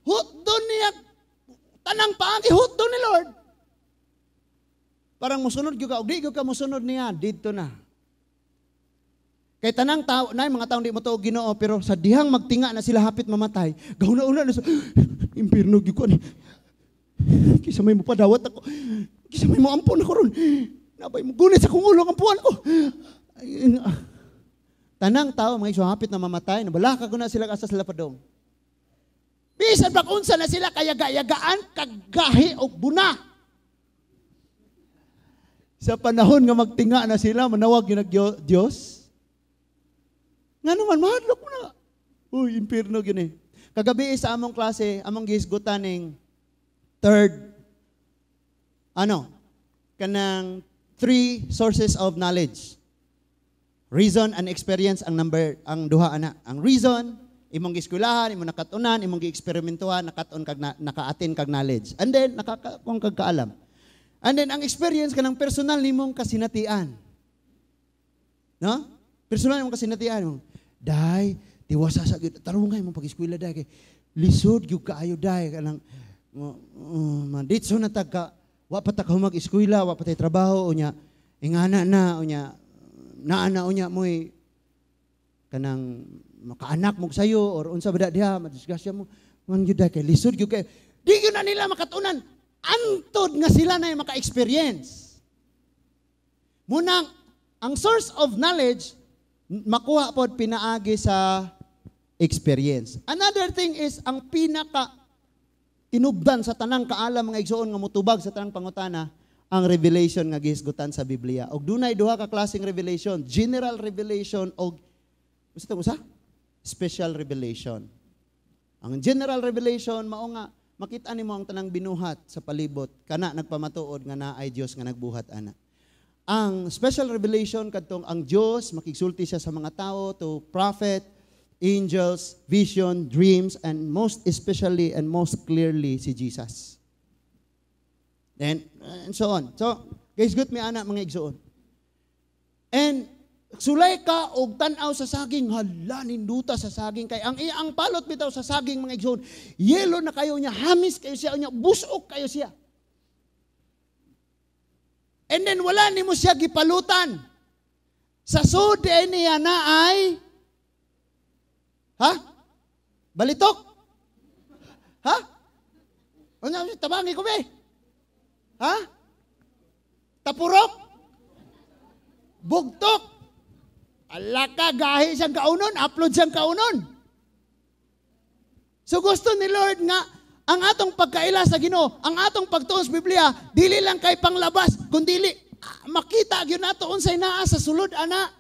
hutdon niya, tanang paagi, hutdon ni Lord. Parang musunod gyud ka, og di gyud ka musunod niya, didto na. Kay tanang tao, nay mga taong di mo tuo Ginoo, pero sa dihang magtinga na sila hapit mamatay, gahuna-una na sa impierno gyud ko ani. Kisa may mopadawat ako. Kisa may moampon ako ron. Nabay mo gunit sa akong ulo ang ampuan ko. Tanang tao mga iso hapit na mamatay, nabalaka ko na sila asa sila padong. Bisan pa unsa na sila kayaga-yagaan, kagahi og buna. Sa panahon nga magtinga na sila, manawag yun ang Diyos. Nga naman, mahadlok mo na. Uy, impierno yun eh. Kagabi sa among klase, among gihisgutan ning third, kanang three sources of knowledge. Reason and experience ang number, ang duha ana. Ang reason, imong gieskwelahan, imong nakatunan, imong gieksperimentuhan, nakaton kag na, naka-attain kag knowledge. And then nakakakong kag kaalam. And then ang experience kanang personal nimong kasinatian. No? Personal nimong kasinatian. Day, tiwasa sa gyud tarungay imong pag-eskwela day kay lisod gyud kaayo day kanang manditso na tag ka wa pa ta ka humag eskwela, wa pa tay trabaho unya ingana na unya naa na unya mo'y kanang makaanak mo sayo or unsa ba diha madisgrasya mo man gyud kay lisod gyud kay di gyud na nila makatunan antod nga sila na maka-experience. Munang ang source of knowledge makuha pod pinaagi sa experience. Another thing is ang pinaka tinubdan sa tanang kaalam mga igsoon nga motubag sa tanang pangutana ang revelation nga gihisgutan sa Biblia. Og dunay duha ka klaseng revelation, general revelation og usa usa special revelation. Ang general revelation mao nga makita nimo ang tanang binuhat sa palibot kana nagpamatuod nga naay Dios nga nagbuhat ana. Ang special revelation kadtong ang Dios makigsulti siya sa mga tao to prophet, angels, vision, dreams, and most especially and most clearly si Jesus. And so on. So, guys, good mi ana mga igsoon. And sulay ka og tan-aw sa saging, hala ninduta sa saging kay ang iyang palot bitaw sa saging mga igsoon, yelo na kayo niya, hamis kayo siya niya, busok kayo siya. And then wala nimo siya gipalutan. Sa sud niya na ay ha? Balitok? Ha? Ano, tabangi ko be? Ha? Tapurok? Bugtok? Ala ka, gahi siyang kaunon, upload siyang kaunon. So gusto ni Lord nga, ang atong pagkaila sa Ginoo, ang atong pagtuon sa Biblia, dili lang kay panglabas, kundi makita gyud nato unsay naa sa sulod ana.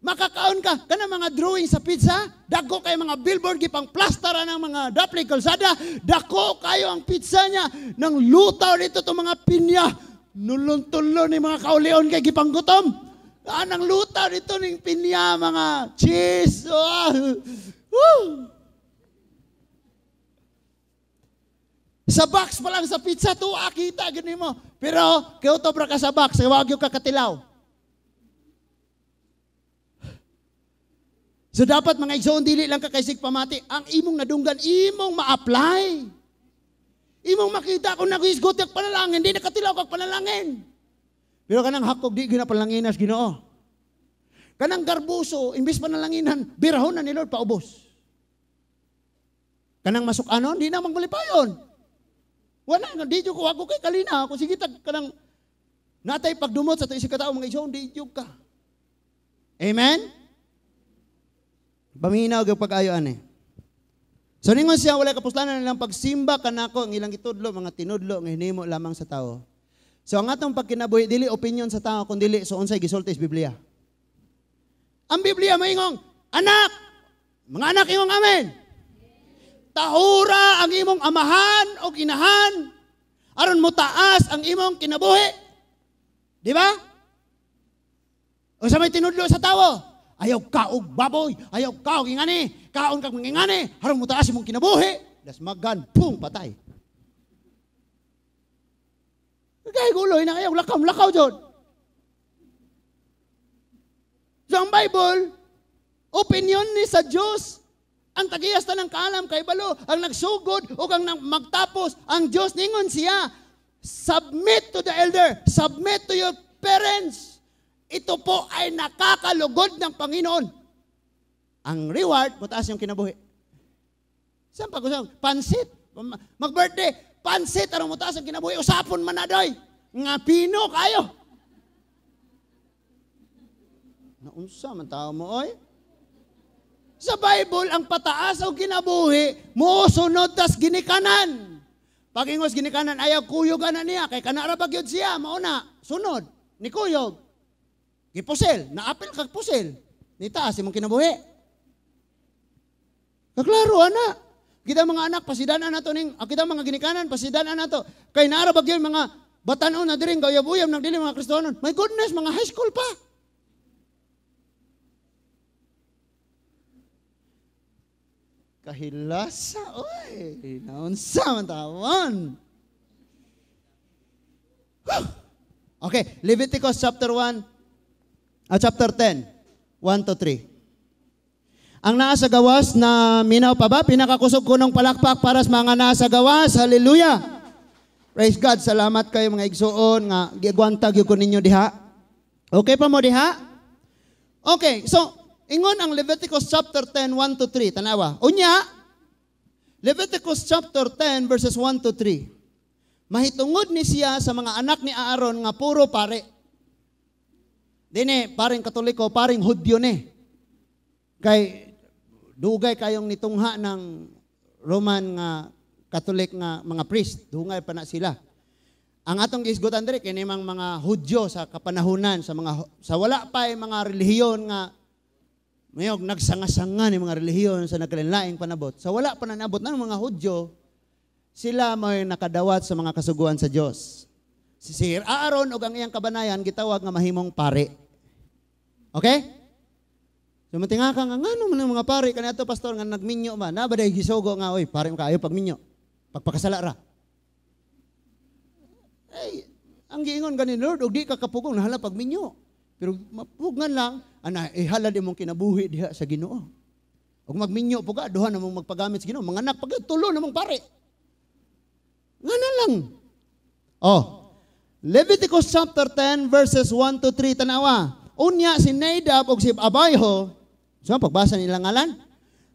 Makakaon ka kana mga drawing sa pizza, dako kay mga billboard gipang plaster ng mga dapli kalsada, dako kayo ang pizza niya nang lutaw dito to mga pinya. Nulon-tulo ni mga kaulion kay gipanggutom. Anang lutaw dito ning pinya mga cheese. Oh. Woo! Sa box pa lang sa pizza tuwa kita gani mo. Pero kay ra ka sa box, wa gyud ka katilaw. So dapat mga igsoon dili lang ka kaysig pamati, ang imong nadunggan imong ma-apply. Imong makita kung naghisgot kag panalangin, di nakatilaw kag panalangin. Pero kanang hakog di ginapalanginas Ginoo. Kanang garbuso imbis panalanginan, birahon na ni Lord paubos. Kanang masukanon di na magmalipayon. Wala nga di jud ko ako kay kalina, kung sige tag kanang natay pagdumot sa tuig ka tawo mga igsoon di jud ka. Amen. Paminaw gyud pag-ayo ani. So ningon siya, walay kapuslanan nilang pagsimba kanako, ang ilang gitudlo, mga tinudlo nga hinimo lamang sa tao. So ang atong pagkinabuhi dili opinion sa tao kun dili so unsay gisulti sa Biblia. Ang Biblia maingong, anak, mga anak ingong amen. Tahura ang imong amahan o inahan aron mo taas ang imong kinabuhi. Di ba? O sa may tinudlo sa tao, ayaw kaog baboy, ayaw kaog ingani, kaon kag ingani, aron mo taas imong kinabuhi. Dasmagan, pung, patay. Kaya guloy na ayaw, lakaw, lakaw jud. So ang Bible, opinion ni sa Diyos. Ang tagiyas ta ng kaalam kay balo, ang nagsugod o ang magtapos, ang Diyos ningon siya, submit to the elder, submit to your parents. Ito po ay nakakalugod ng Panginoon. Ang reward, mataas yung kinabuhi. Saan pa gusto? Pansit. Mag-birthday, pansit, aron mataas ang kinabuhi. Usapon man na doy. Nga pino kayo. Naunsa man tao mo, oy? Sa Bible, ang pataas o kinabuhi, mosunod tas ginikanan. Pag-ingos ginikanan, ayaw kuyog ana niya, kay kanara bagyod siya, mauna, sunod, ni kuyog. Gipusil, naapil kag pusil. Nitaas imong kinabuhi. Kaklaro, ana. Kita mga anak, pasidanan nato ning, kita mga ginikanan, pasidanan nato. Kay naara bagyod mga batanon na diring gayab-uyab nang dili mga Kristohanon. My goodness, mga high school pa. Kahilasa, oy, naunsa man tawon. Okay, Leviticus chapter 1, chapter 10, 1 to 3. Ang naa sa gawas na minaw pa ba? Pinakakusog ko ng palakpak para sa mga naa sa gawas. Hallelujah! Praise God. Salamat kayo mga igsuon nga giagwanta gyud ko ninyo diha. Okay pa mo diha? Okay, so ingon ang Leviticus chapter 10, 1 to 3. Tanawa. Unya, Leviticus chapter 10, verses 1 to 3. Mahitungod ni siya sa mga anak ni Aaron nga puro pare. Dini, paring Katoliko, paring Hudyo ni. Kay dugay kayong nitungha ng Roman nga Catholic nga mga priest, dugay pa na sila. Ang atong gisgutan diri kini mang mga Hudyo sa kapanahunan sa mga sa wala pa mga relihiyon nga mayog nagsanga-sanga ni mga relihiyon sa nagkalainlaing panabot. Sa wala pa nanabot ng mga Hudyo, sila may nakadawat sa mga kasuguan sa Dios. Si Sir Aaron ug ang iyang kabanayan gitawag nga mahimong pare. Okay? So matinga ka nga ngano man ang mga pare kaniadto pastor nga nagminyo man, na ba day gisugo nga oy pare kaayo pagminyo. Pagpakasala ra. Ay, ang giingon gani Lord og di ka kapugong nahala pagminyo. Pero mapugngan lang ana ihalad imong kinabuhi diha sa Ginoo. Og magminyo po ka duha namong magpagamit sa Ginoo, mga anak pag tulo namong pare. Ngana lang. Oh. Leviticus chapter 10 verses 1 to 3 tanawa. Unya si Nadab og si Abihu, so pagbasa nilang ngalan,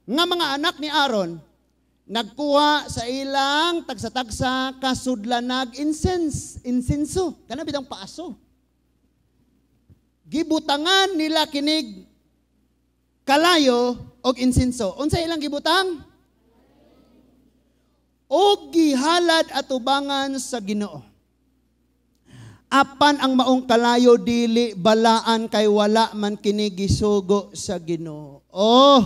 nga mga anak ni Aaron nagkuha sa ilang tagsa-tagsa kasudlanag incense, insenso, kana bitang paaso. Gibutangan nila kinig kalayo og insenso. Unsa ilang gibutang? Og gihalad atubangan sa Ginoo. Apan ang maong kalayo dili balaan kay wala man kini gisugo sa Ginoo. Oh.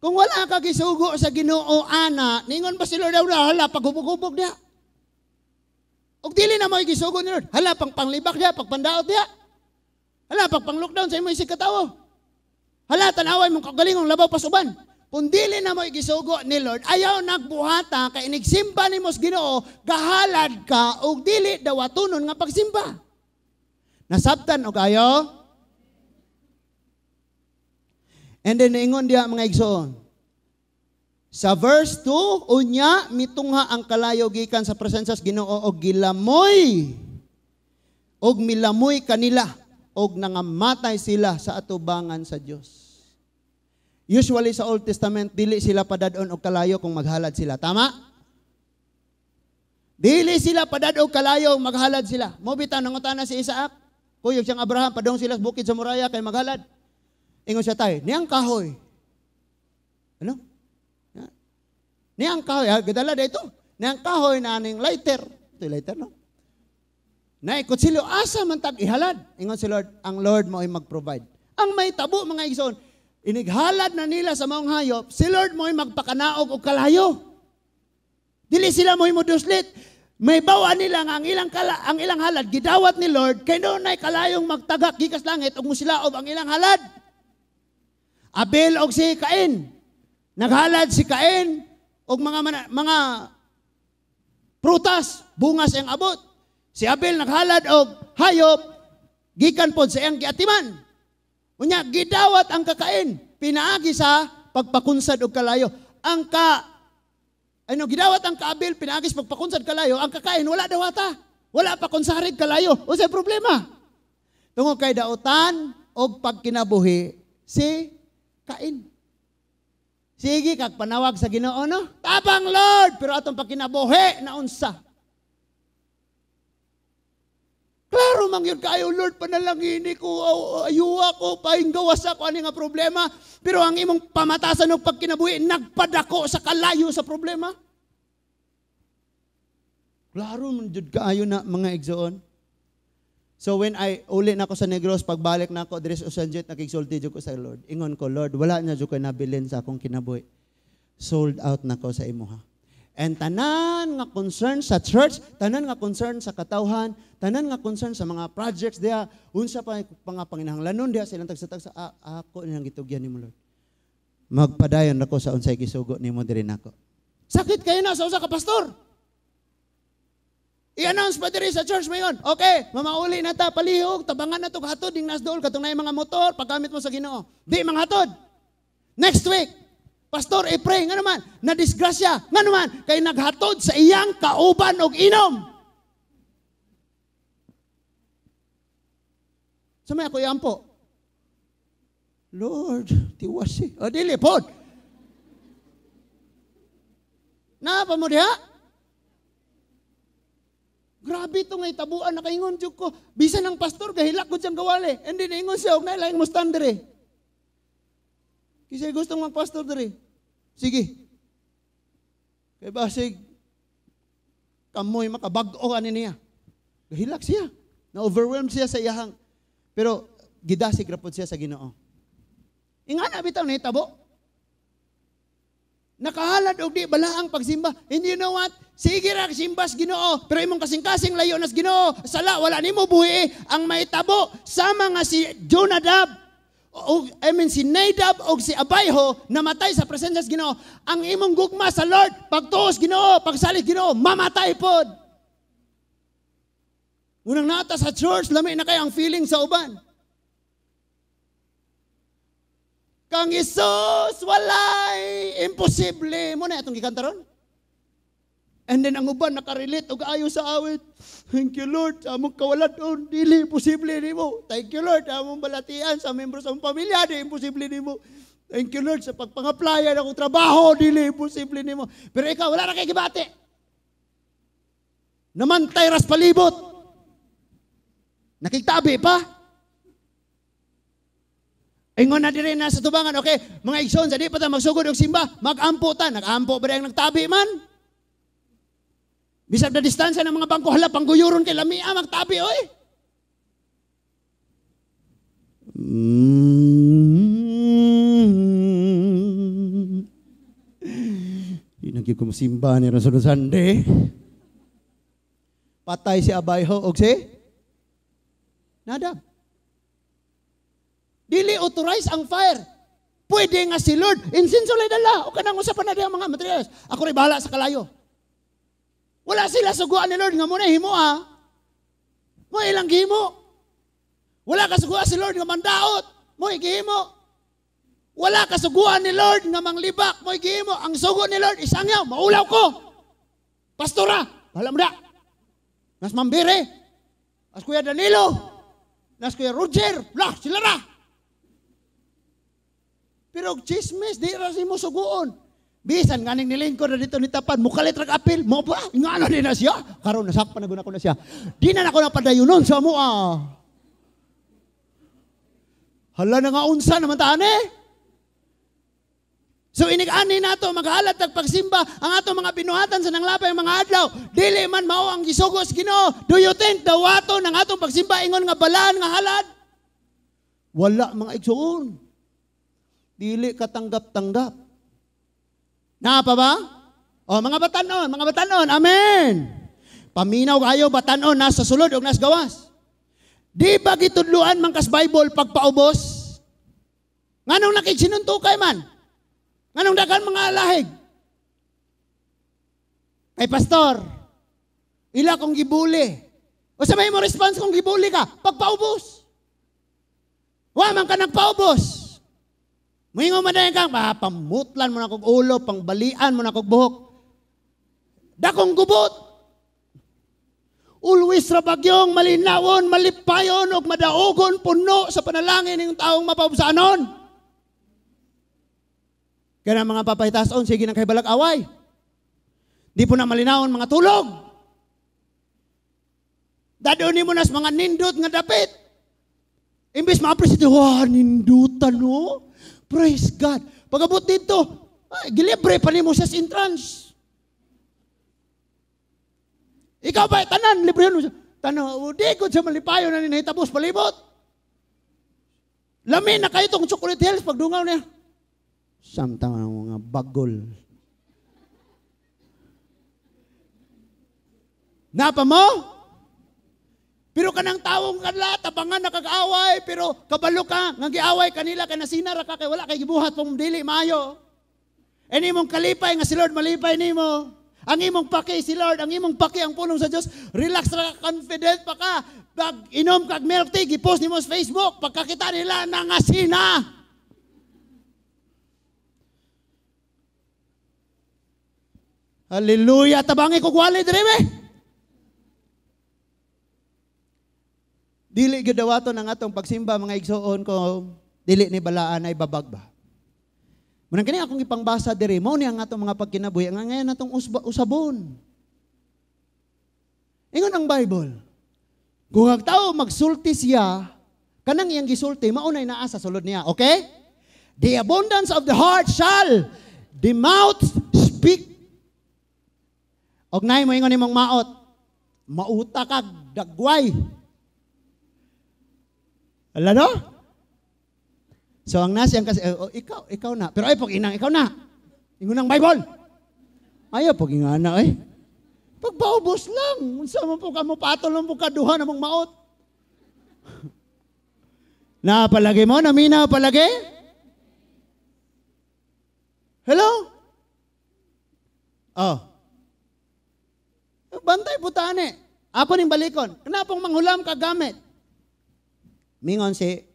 Kung wala ka gisugo sa Ginoo ana, ningon ba si Lord hala paghubog-hubog diha? Og dili na mo gisugo ni Lord. Hala pang panglibak diha, pagpandaot diha. Hala pag pang-lockdown sa imo isig katawo. Hala tan-away mong kagalingong labaw pasuban. Kung dili na mo gisugo ni Lord, ayaw nagbuhata kay inigsimba nimo sa Ginoo, gahalad ka og dili dawatonon nga pagsimba. Nasabtan og ayo? And then ingon diha mga igsoon. Sa verse 2, unya mitungha ang kalayo gikan sa presensya sa Ginoo og gilamoy og milamoy kanila og nangamatay sila sa atubangan sa Dios. Usually sa Old Testament, dili sila padad-on og kalayo kung maghalad sila. Tama? Dili sila padad og kalayo kung maghalad sila. Mo bitaw nangutana si Isaac, kuyog siyang Abraham, padung sila sa bukid sa Moriah kay maghalad. Ingon siya tay, niyang kahoy. Ano? Ni ang kahoy, ha, gidala dito. Ni ang kahoy na aning lighter. Ito lighter, no? Na kutsilyo, asa man tag ihalad? Ingon si Lord, ang Lord mo ay mag-provide. Ang may tabo, mga igsoon, inighalad na nila sa maong hayop, si Lord mo ay magpakanaog og kalayo. Dili sila mo muduslit. May bawa nila nga ang ilang halad gidawat ni Lord kay dunay kalayong magtagak gikas langit ug musilaob ang ilang halad. Abel og si Cain. Naghalad si Cain og mga prutas, bunga sa iyang abot. Si Abel naghalad og hayop gikan pod sa iyang giatiman. Unya gidawat ang kakain pinaagi sa pagpakunsad og kalayo. Ang ka ano gidawat ang kaabil pinaagi sa pagpakunsad kalayo, ang kakain wala dawata. Wala pa kunsarid kalayo. Unsay problema? Tungod kay dautan og pagkinabuhi si Cain. Sige kag panawag sa Ginoo, no? Tabang Lord, pero atong pagkinabuhi naunsa. Klaro man yun kayo, Lord, panalangini ko, ayuwa ko, pahinggawas ako ani nga problema. Pero ang imong pamatasan og pagkinabuhi nagpadako sa kalayo sa problema. Klaro man jud kaayo na mga igsoon. So when I uli na ako sa Negros, pagbalik na ako diri sa Ocean Jet, nakigsulti jud ko sa Lord. Ingon ko, Lord, wala na jud ko nabilin sa akong kinabuhi. Sold out na ko sa imuha. And tanan nga concern sa church, tanan nga concern sa katawhan, tanan nga concern sa mga projects diha, unsa pa mga panginahanglanon diha silang tagsa-tagsa, ako nilang gitugyan nimo, Lord. Magpadayon ako sa unsay gisugo nimo diri nako. Sakit kayo na sa usa ka pastor. I-announce pa diri sa church mayon. Okay, mamauli na ta palihog, tabangan na tog hatod ding nasdool katong naay mga motor paggamit mo sa Ginoo. Di manghatod. Next week, pastor, i-pray nga naman, na disgrasya, nga naman, kay naghatod sa iyang kauban og inom. Sa may ako iampo. Lord, tiwasi. O, dili, pod. Naa pa mo diha? Grabe ito nga itabuan, nakaingon jud ko. Bisan ang pastor, gahilak ko siyang gawali. And then, ingon siya, og nailaing mo stand diri. Kasi gustong magpastor diri. Sige. Kay basig, kamoy makabag-o ani niya. Gahilak siya. Na-overwhelmed siya sa iyahang. Pero gidasig ra pod siya sa Ginoo. Ingana bitaw nahitabo. Nakahalad og di balaang pagsimba. And you know what? Sige ra simbas Ginoo, pero imong kasing-kasing layo nas Ginoo. Sala wala nimo buhi ang mahitabo sama nga si Jonadab o I mean si Nadab o si Abihu namatay sa presensya sa Ginoo. Ang imong gugma sa Lord, pagtuos Ginoo, pagsalig Ginoo, mamatay pod. Unang nata sa church, lami na kay ang feeling sa uban. Kang Isus, walay imposible. Mo na itong gikanta ron. And then ang uban nakarelate og ayo sa awit. Thank you Lord, sa among kawalan-on, dili imposible nimo. Thank you Lord, sa among balatian sa membro sa among pamilya, di imposible nimo. Thank you Lord sa pagpang-applyan akong trabaho, dili imposible nimo. Pero ikaw wala ra kay gibati. Namantay ras palibot. Nakigtabi pa. Ingon na diri na sa tubangan, okay, mga igsoon, sa di pa ta magsugod og simba, mag-ampo ta, nag-ampo ba ang nagtabi man? Bisag na distansya ng mga bangko, hala, pangguyuron kay lamia, magtabi, oy. Di nagyud ko mosimba ni ron sa Sunday. Patay si Abihu og si Nadab. Dili authorize ang fire. Pwede nga si Lord, insinso lay dala. O kanang usapan na diha mga materials. Ako rin bahala sa kalayo. Wala sila suguan ni Lord nga muna himo ha. Mo ilang gihimo. Wala kasuguan si Lord nga mandaot. Mo gihimo. Wala kasuguan ni Lord nga manglibak. Mo gihimo. Ang sugo ni Lord isangyaw, maulaw ko. Pastora, bahala mo da. Nas Mambere, nas Kuya Danilo, nas Kuya Roger, lah sila ra. Pero chismis, di ra si mo suguon. Bisan ganing nilingkod na dito ni Tapan, mukalit rag apil, mo ba? Nga na din na siya. Karon nasakpan na guna ko na siya. Di na nako napadayunon sa mo ah. Hala na nga unsa naman taan eh. So inig-ani nato maghalad tag pagsimba ang ato mga binuhatan sa nanglapay mga adlaw. Dili man mao ang gisugos Ginoo. Do you think dawaton ang atong pagsimba ingon nga balaan nga halad? Wala mga igsoon. Dili katanggap-tanggap. Naa pa ba? O mga batanon, amen. Paminaw kayo batanon nasa sulod og nas gawas. Di ba gitudluan man kas Bible pagpaubos? Nganong nakigsinuntukay man? Nganong daghan mga alahig? Kay pastor, ila kong gibuli. O sa may mo response kung gibuli ka? Pagpaubos. Wa man ka nagpaubos. Moingon man dayon kang, pamutlan mo na kog ulo, pangbalian mo na kog buhok. Dakong gubot. Always ra bagyong malinawon, malipayon, ug madaogon, puno sa panalangin ng taong mapaubsanon. Kaya mga papahitason, sige nang kay balag away. Di po na malinawon mga tulog. Dadoni mo nas mga nindot nga dapit. Imbis ma-appreciate, wow, nindutan no? Praise God. Pagabot dito, ay, gilibre pa nimo sa entrance. Ikaw ba, tanan, libre yun. Tanan, di ko sa malipayo na ninahitabos, palibot. Lami na kayo itong Chocolate Hills pagdungaw niya. Samtang ang mga bagol. Napa mo? Pero kanang tawong kanla, tabangan nakag-away, pero kabalo ka, nga giaway kanila, kanasina ra ka, kay wala kay gibuhat pong dili, maayo. E nimong kalipay, nga si Lord malipay nimo. Ang imong paki si Lord, ang imong paki ang pulong sa Dios. Relax ra ka, confident pa ka. Pag inom kag milk tea, gipost nimo sa Facebook, pagkakita nila nangasina. Hallelujah, tabangi ko gwali diri be. Dili gyud dawaton ang atong pagsimba mga igsoon ko, dili ni balaan ay babag ba. Munang kini akong ipangbasa diri, mao ni ang atong mga pagkinabuhi nga ngayon atong usabon. Ingon ang Bible. Kung ang tao magsulti siya, kanang iyang gisulti mao nay naa sa sulod niya, okay? The abundance of the heart shall the mouth speak. Og nay mo ingon nimong maot, mauta kag dagway. Ala no? So ang nasiyang kasi, oh, ikaw na. Pero ay pag inang, ikaw na. Ingon ang Bible. Ayaw pag ingana eh. Pagpaubos lang. Unsa man po ka mo, patol lang po ka duha namang maot. Napalagi mo? Namina palagi? Hello? Oh. Bantay putane. Ako ning balikon. Kanapong manghulam ka gamit. Mingon si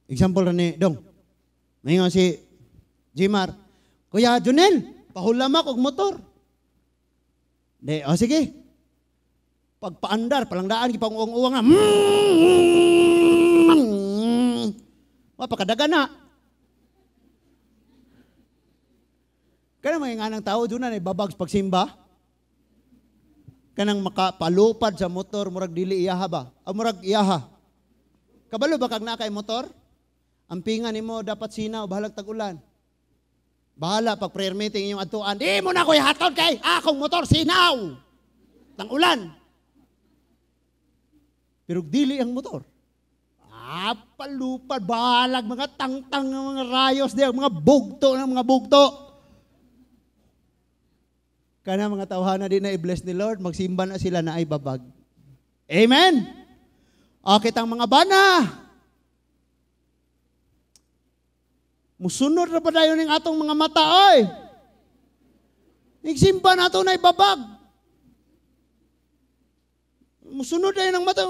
example ni Dong. Mingon si Jimar. Kuya Junel, pahulam ako og motor. De, oh sige. Pagpaandar, palangdaan gipang-uwang-uwang na. Mapakadaga na. Kanang mga nganang tao doon na babags pagsimba. Kanang makapalupad sa motor, murag dili iyaha ba? Ah, murag iyaha. Kabalo ba kag na kay motor? Ang pinga nimo dapat sinaw, bahalag tag-ulan. Bahala pag prayer meeting inyong adtuan, di mo na ko ihatod kay akong motor sinaw. Tang-ulan. Pero dili ang motor. Ah, palupad, bahalag, mga tangtang, mga rayos, di, mga bugto ng mga bugto. Kana mga tawhana di na i-bless ni Lord, magsimba na sila na ay babag. Amen? Okay, tang mga bana. Musunod na pa tayo ng atong mga mata, oy. Nagsimba na ito na ibabag. Musunod tayo ng mata.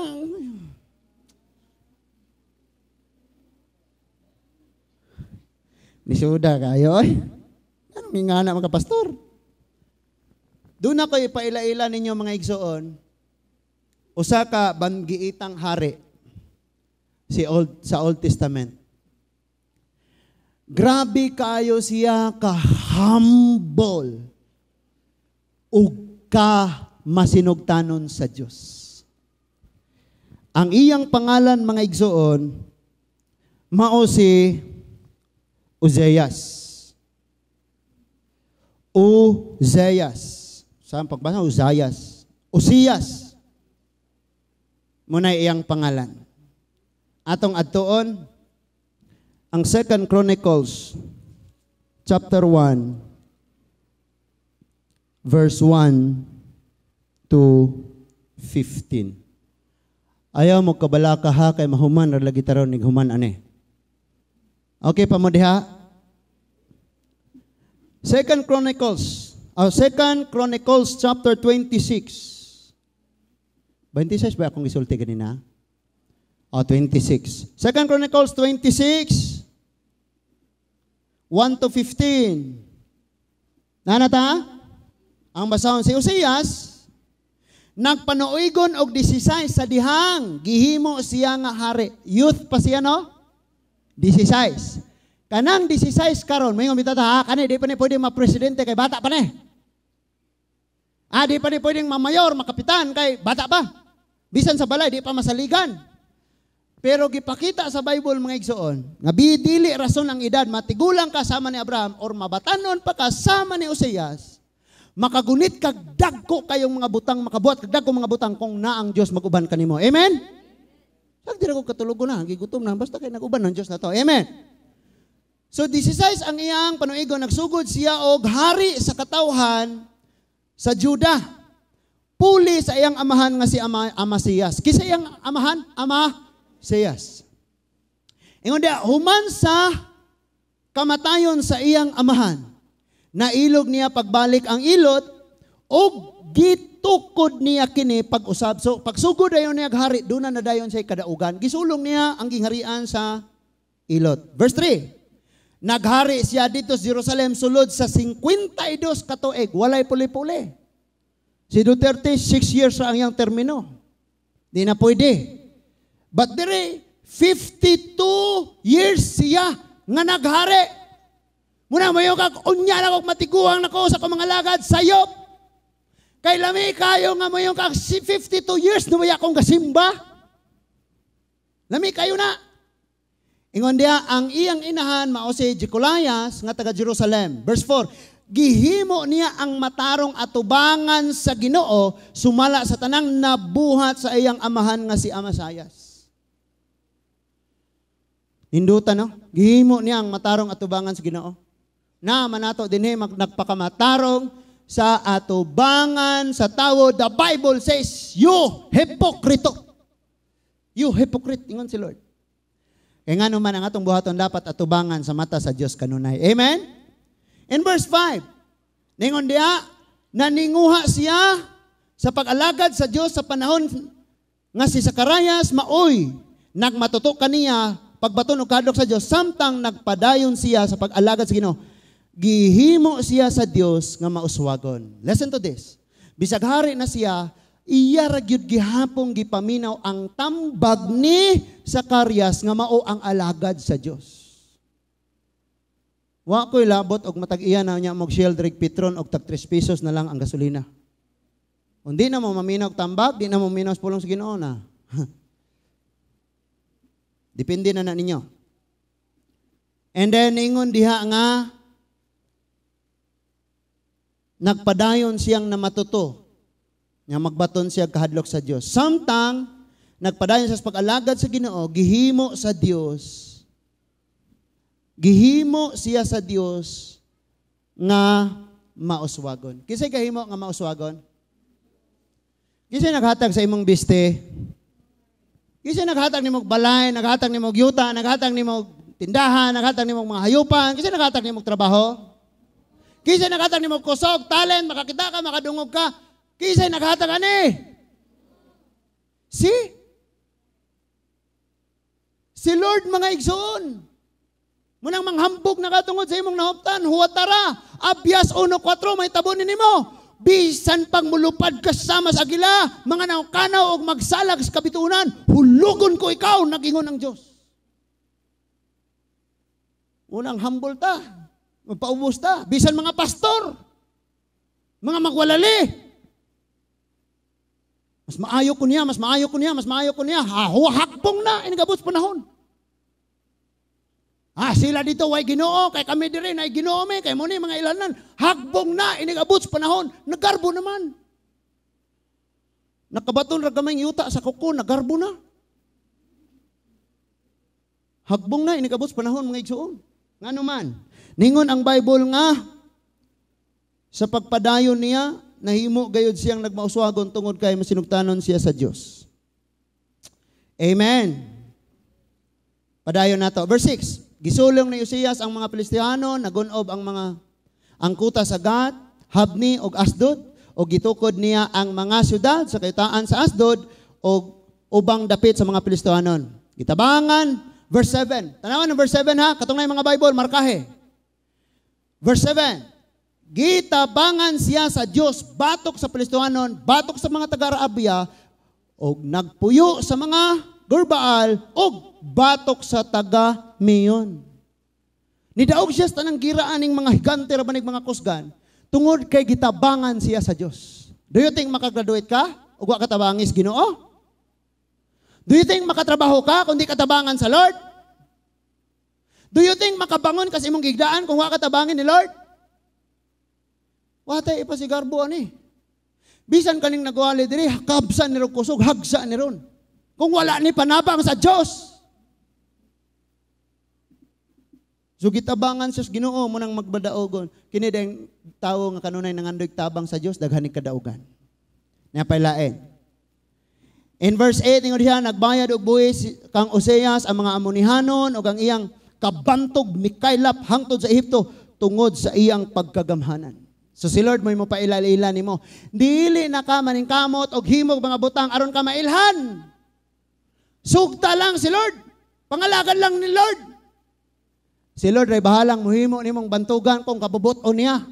Nisuda kayo, oy. Anong nga na mga pastor? Doon ako ipaila-ila ninyo mga igsoon, usa ka banggiitang hari si Old, sa Old Testament. Grabe kayo siya ka-humble ug ka masinugtanon sa Dios. Ang iyang pangalan mga igsoon mao si Ozeas. Ozeas. Saan pagbasa? Uzayas. Osias. Muna iyang pangalan. Atong adtuon ang Second Chronicles chapter 1 verse 1 to 15. Ayaw mo kabalaka ha, kay mahuman ra lagi taron nig human ani. Okay pa mo diha? Second Chronicles chapter 26. 26 ba akong gisulti ganina? Oh, 26. Second Chronicles 26 1 to 15. Nanata? Ang basahon, si Osias nagpanuigon og 16 sa dihang gihimo siya nga hari. Youth pa siya, no? 16. Kanang 16 karon, may bita ta, kani di pa ni pwede ma-presidente kay bata pa ni. Ah, di pa ni pwedeng mamayor, makapitan kay bata pa. Bisan sa balay di pa masaligan. Pero gipakita sa Bible, mga igsoon, nga dili rason ang edad, matigulang ka sama ni Abraham or mabatanon pa ka sama ni Osias, makagunit kag dagko kayong mga butang, makabuhat kag dagko mga butang kung naa ang Dios maguban kanimo. Amen? Sag dira ko katulogo na, gigutom na, basta kay naguban ang Dios na to. Amen. So 16 ang iyang panuigon, nagsugod siya og hari sa katawhan sa Juda. Puli sa iyang amahan nga si Amasias. Kinsa iyang amahan? Amasias. Ingon diya, human sa kamatayon sa iyang amahan, nailog niya pagbalik ang Elot og gitukod niya kini pag-usab. So pagsugod dayon niya hari, doon na nadayon siya kadaugan. Gisulong niya ang gingharian sa Elot. Verse 3. Naghari siya dito sa Jerusalem sulod sa 52 ka tuig, walay puli-puli. Si Duterte, 6 years ang iyang termino. Di na pwede. But dire, 52 years siya nga naghari. Muna mayo kag unya na kog matiguang nako sa akong mga lagad sayop. Kay lami kayo nga moingon kag 52 years na waya akong gasimba. Lami kayo na. Ingon diya, ang iyang inahan mao si Jecolayas nga taga Jerusalem. Verse 4, gihimo niya ang matarong atubangan sa Ginoo sumala sa tanang nabuhat sa iyang amahan nga si Amasayas. Ninduta, no? Gihimo niya ang matarong atubangan sa Ginoo. Na manato dinhi nagpakamatarong sa atubangan sa tawo, the Bible says, "You hypocrite." You hypocrite, ingon si Lord. Kaya nga naman ang atong buhaton dapat atubangan sa mata sa Dios kanunay. Amen? In verse 5, ningon diya, naninguha siya sa pag-alagad sa Dios sa panahon nga si Zacarias maoy nagmatuto kaniya pagbaton og kahadlok sa Dios samtang nagpadayon siya sa pag-alagad sa Ginoo. Gihimo siya sa Dios nga mauswagon. Listen to this. Bisag hari na siya, iya ra gyud gihapong gipaminaw ang tambag ni Zacarias nga mao ang alagad sa Dios. Wa ko'y labot og matag iya na niya og Shell Drake Petron og tag 3 pesos na lang ang gasolina. Kung di na mo maminaw og tambag, di na mo maminaw sa pulong sa Ginoo na. Depende na na ninyo. And then ingon diha nga nagpadayon siyang namatuto nga magbaton siya kahadlok sa Dios. Samtang nagpadayon siya sa pag-alagad sa Ginoo, gihimo sa Dios. Gihimo siya sa Dios nga mauswagon. Kinsay gahimo nga mauswagon? Kinsay naghatag sa imong biste? Kinsay naghatag nimong balay, naghatag nimong yuta, naghatag nimong tindahan, naghatag nimong mga hayupan, kinsay naghatag nimong trabaho? Kinsay naghatag nimong kusog, talent, makakita ka, makadungog ka? Kinsay naghatag ani? See? Si Lord, mga igsoon. Munang manghambog na katungod sa imong nahuptan, huwatara, Abdias 1.4, may tabo ni nimo. Bisan pang mulupad ka sama sa agila, mga nawkanaw og magsalag sa kabitunan, hulugon ko ikaw, nagingon ang Diyos. Unang humble ta, magpaubos ta, bisan mga pastor, mga magwalali. Mas maayo ko niya, mas maayo ko niya, mas maayo ko niya, hakbong na, inigabot sa panahon. Ah, sila dito way Ginoo kay kami diri nay Ginoo mi kay mo ni mga ilanan. Hagbong na inigabot sa panahon, nagarbo naman. Nakabaton ra gamay yuta sa kuko, nagarbo na. Hagbong na inigabot sa panahon, mga igsuon. Ngano man? Ningon ang Bible nga sa pagpadayon niya nahimo gayud siyang nagmauswagon tungod kay masinugtanon siya sa Dios. Amen. Padayon nato. Verse 6. Gisulong ni Uzias ang mga Pilistihano, nagunob ang mga angkuta sa Gat, Habni ug Asdod, ug gitukod niya ang mga syudad sa kayutaan sa Asdod ug ubang dapit sa mga Pilistihanon. Gitabangan, verse 7. Tanawan ang verse 7 ha, katong na mga Bible, markahe. Verse 7. Gitabangan siya sa Dios batok sa Pilistihanon, batok sa mga taga-Arabia, og nagpuyo sa mga Gurbaal, og batok sa taga Mayon. Nidaog siya sa tanang giraan ning mga higante ra banig mga kusgan, tungod kay gitabangan siya sa Dios. Do you think makagraduate ka ug wa katabangis Ginoo? Do you think makatrabaho ka kung di katabangan sa Lord? Do you think makabangon ka sa imong gigdaan kung wa katabangin ni Lord? Wa tay ipasigarbo ani. Bisan kaning nagwali diri, kabsan ni kusog, hagsa ni ron. Kung wala ni panabang sa Dios. So gitabangan sa Ginoo mo nang magbadaogon. Kini dayong tawo nga kanunay nangandoy tabang sa Dios, daghan ni kadaugan. Napailain. In verse 8 ingon siya, nagbayad og buhis kang Oseas ang mga Amonihanon ug ang iyang kabantog mikaylap hangtod sa Ehipto tungod sa iyang pagkagamhanan. So si Lord mo'y mopailal-ila nimo. Dili na ka maningkamot og himog mga butang aron ka mailhan. Sugta lang si Lord. Pangalagan lang ni Lord. Si Lord ay bahalang muhimo nimong bantugan kung kabubot-on niya.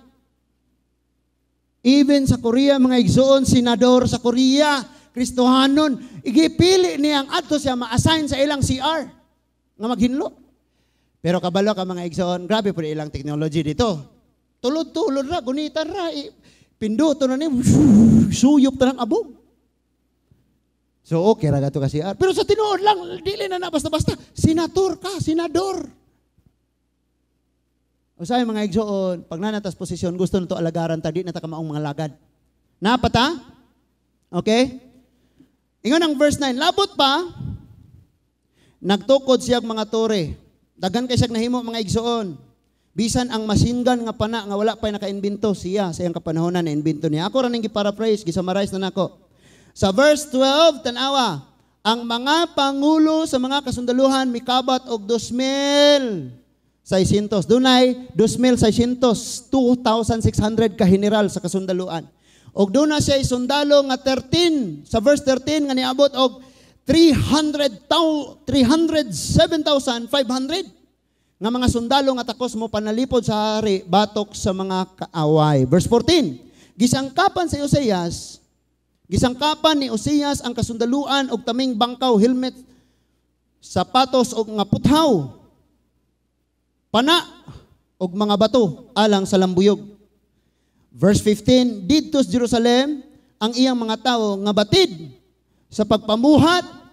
Even sa Korea, mga igsoon, senador sa Korea, Kristohanon, igipili niyang adto siya ma-assign sa ilang CR nga maghinlo. Pero kabalo ka mga igsoon, grabe po ilang technology dito. Tulod-tulod ra, gunitan ra, pinduto na ni, suyop ta ng abog. So okay ra gato ka CR. Pero sa tinuod lang, dili na na basta-basta. Senator ka, senador. Usay mga igsoon, pag nanatas posisyon, gusto na to alagaran ta, di na ta kamaong mga lagad. Napata? Okay? Ingon ang verse 9, labot pa, nagtukod siyang mga tore. Daghan kay siyang nahimo mga igsoon. Bisan ang machine gun nga pana nga wala pa'y naka-invento siya sa iyang kapanahonan na invento niya. Ako ra ning gi-paraphrase, gi-summarize na nako. Sa verse 12, tanawa, ang mga pangulo sa mga kasundaluhan mikabat og 2,600. Dunay 2,600, 2,600 ka general sa kasundaluan. Og doon na siya sundalo nga 13, sa verse 13 nga niabot og 307,500 nga mga sundalo nga takos mo panalipod sa hari batok sa mga kaaway. Verse 14, gisangkapan sa Oseas, gisangkapan ni Oseas ang kasundaluan og taming bangkaw, helmet, sapatos og nga puthaw, pana og mga bato alang sa lambuyog. Verse 15, didto sa Jerusalem ang iyang mga tawo nga batid sa pagpamuhat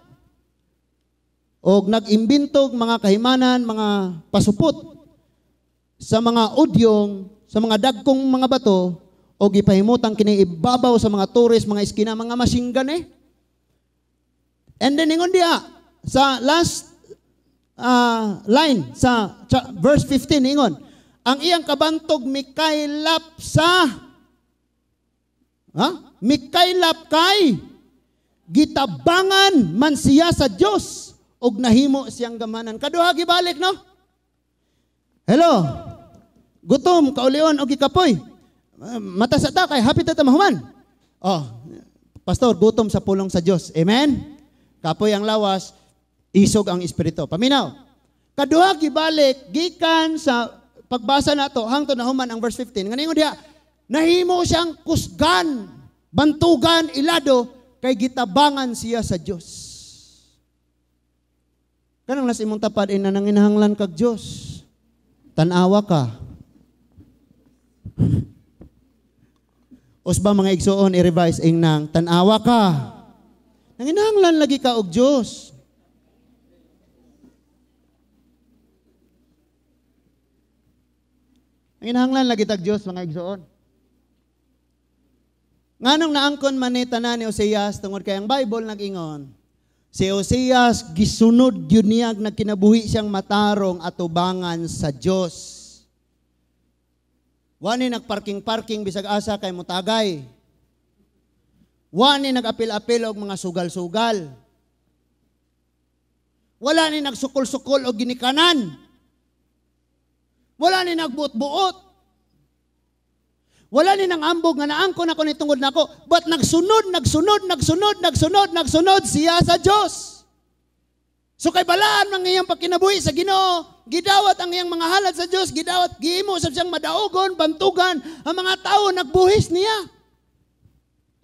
og nag-imbintog mga kahimanan, mga pasupot sa mga udyong, sa mga dagkong mga bato, o gipahimutang kini ibabaw sa mga tores, mga iskina, mga machine gun eh. And then ingon diha sa last line sa verse 15 ingon, ang iyang kabantog mikaylap sa mikaylap kay gitabangan man siya sa Dios og nahimo siyang gamanan. Kaduha gibalik no? Hello. Gutom kaulion og gikapoy. Mata sa ta kay happy ta mahuman. Oh, pastor, gutom sa pulong sa Dios. Amen. Kapoy ang lawas, isog ang espiritu. Paminaw. Kaduha gibalik gikan sa pagbasa nato hangtod nahuman ang verse 15. Nganingon diha, nahimo siyang kusgan, bantugan, ilado kay gitabangan siya sa Dios. Kanang nas imong tapad ina nanginahanglan kag Dios. Tan-awa ka. Usba mga igsoon i-revise ing nang tan-awa ka. Nanginahanglan lagi ka og Dios. Ang inahanglan lagi tag Dios, mga igsoon. Nganong naangkon man ni tanan ni Oseas? Tungod kay ang Bible nag-ingon, si Oseas gisunod gyud niya, nagkinabuhi siyang matarong atubangan sa Dios. Wa ni nagparking-parking bisag asa kay mutagay. Wa ni nag-apil-apil og mga sugal-sugal. Wala ni nagsukol-sukol og ginikanan. Wala ni nagbuot-buot. Wala ni nang ambog nga naangkon ako ni tungod nako. But nagsunod, nagsunod, nagsunod, nagsunod, nagsunod siya sa Dios. So kay balaan ang iyang pagkinabuhi sa Ginoo, gidawat ang iyang mga halad sa Dios, gidawat, gihimo sa siyang madaugon, bantugan, ang mga tao nagbuhis niya.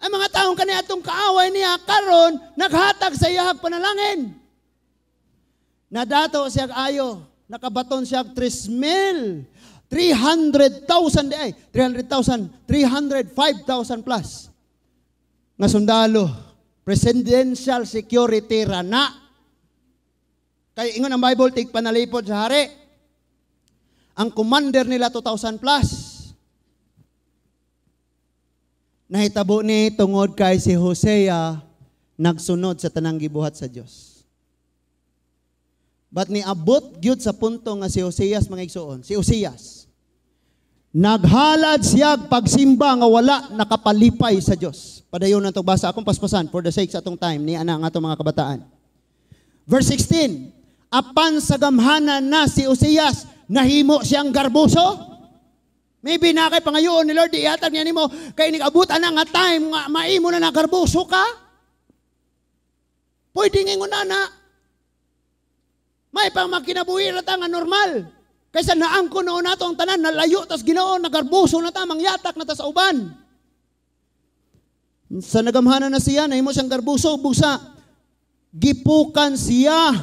Ang mga taong kaniadtong kaaway niya karon naghatag sa iyahag panalangin. Nadato siya ayo, nakabaton siya 3,000 300,000 di ay, 300,000, 305,000 plus nga sundalo, presidential security rana. Kay ingon ang Bible, tig panalipod sa hari. Ang commander nila 2,000 plus. Nahitabo ni tungod kay si Hosea nagsunod sa tanang gibuhat sa Dios. But niabot gyud sa punto nga si Oseas, mga igsoon, si Oseas, naghalad siya pagsimba nga wala nakapalipay sa Dios. Padayon na basa akong paspasan for the sake sa atong time ni ana ang atong mga kabataan. Verse 16, apan sa gamhanan na si Oseas, nahimo siyang garboso. Maybe na kay pangayoon ni Lord, ihatag niya nimo kay nigabot ana nga time nga maimo na nagarboso ka. Pwede ngingon na may pang makinabuhi ra ta nga normal. Kaysa naangko noon nato ang tanan, nalayo tas Ginoo, nagarboso na ta, mangyatak na ta sa uban. Sa nagamhanan na siya, nahimo siyang garboso, busa, gipukan siya,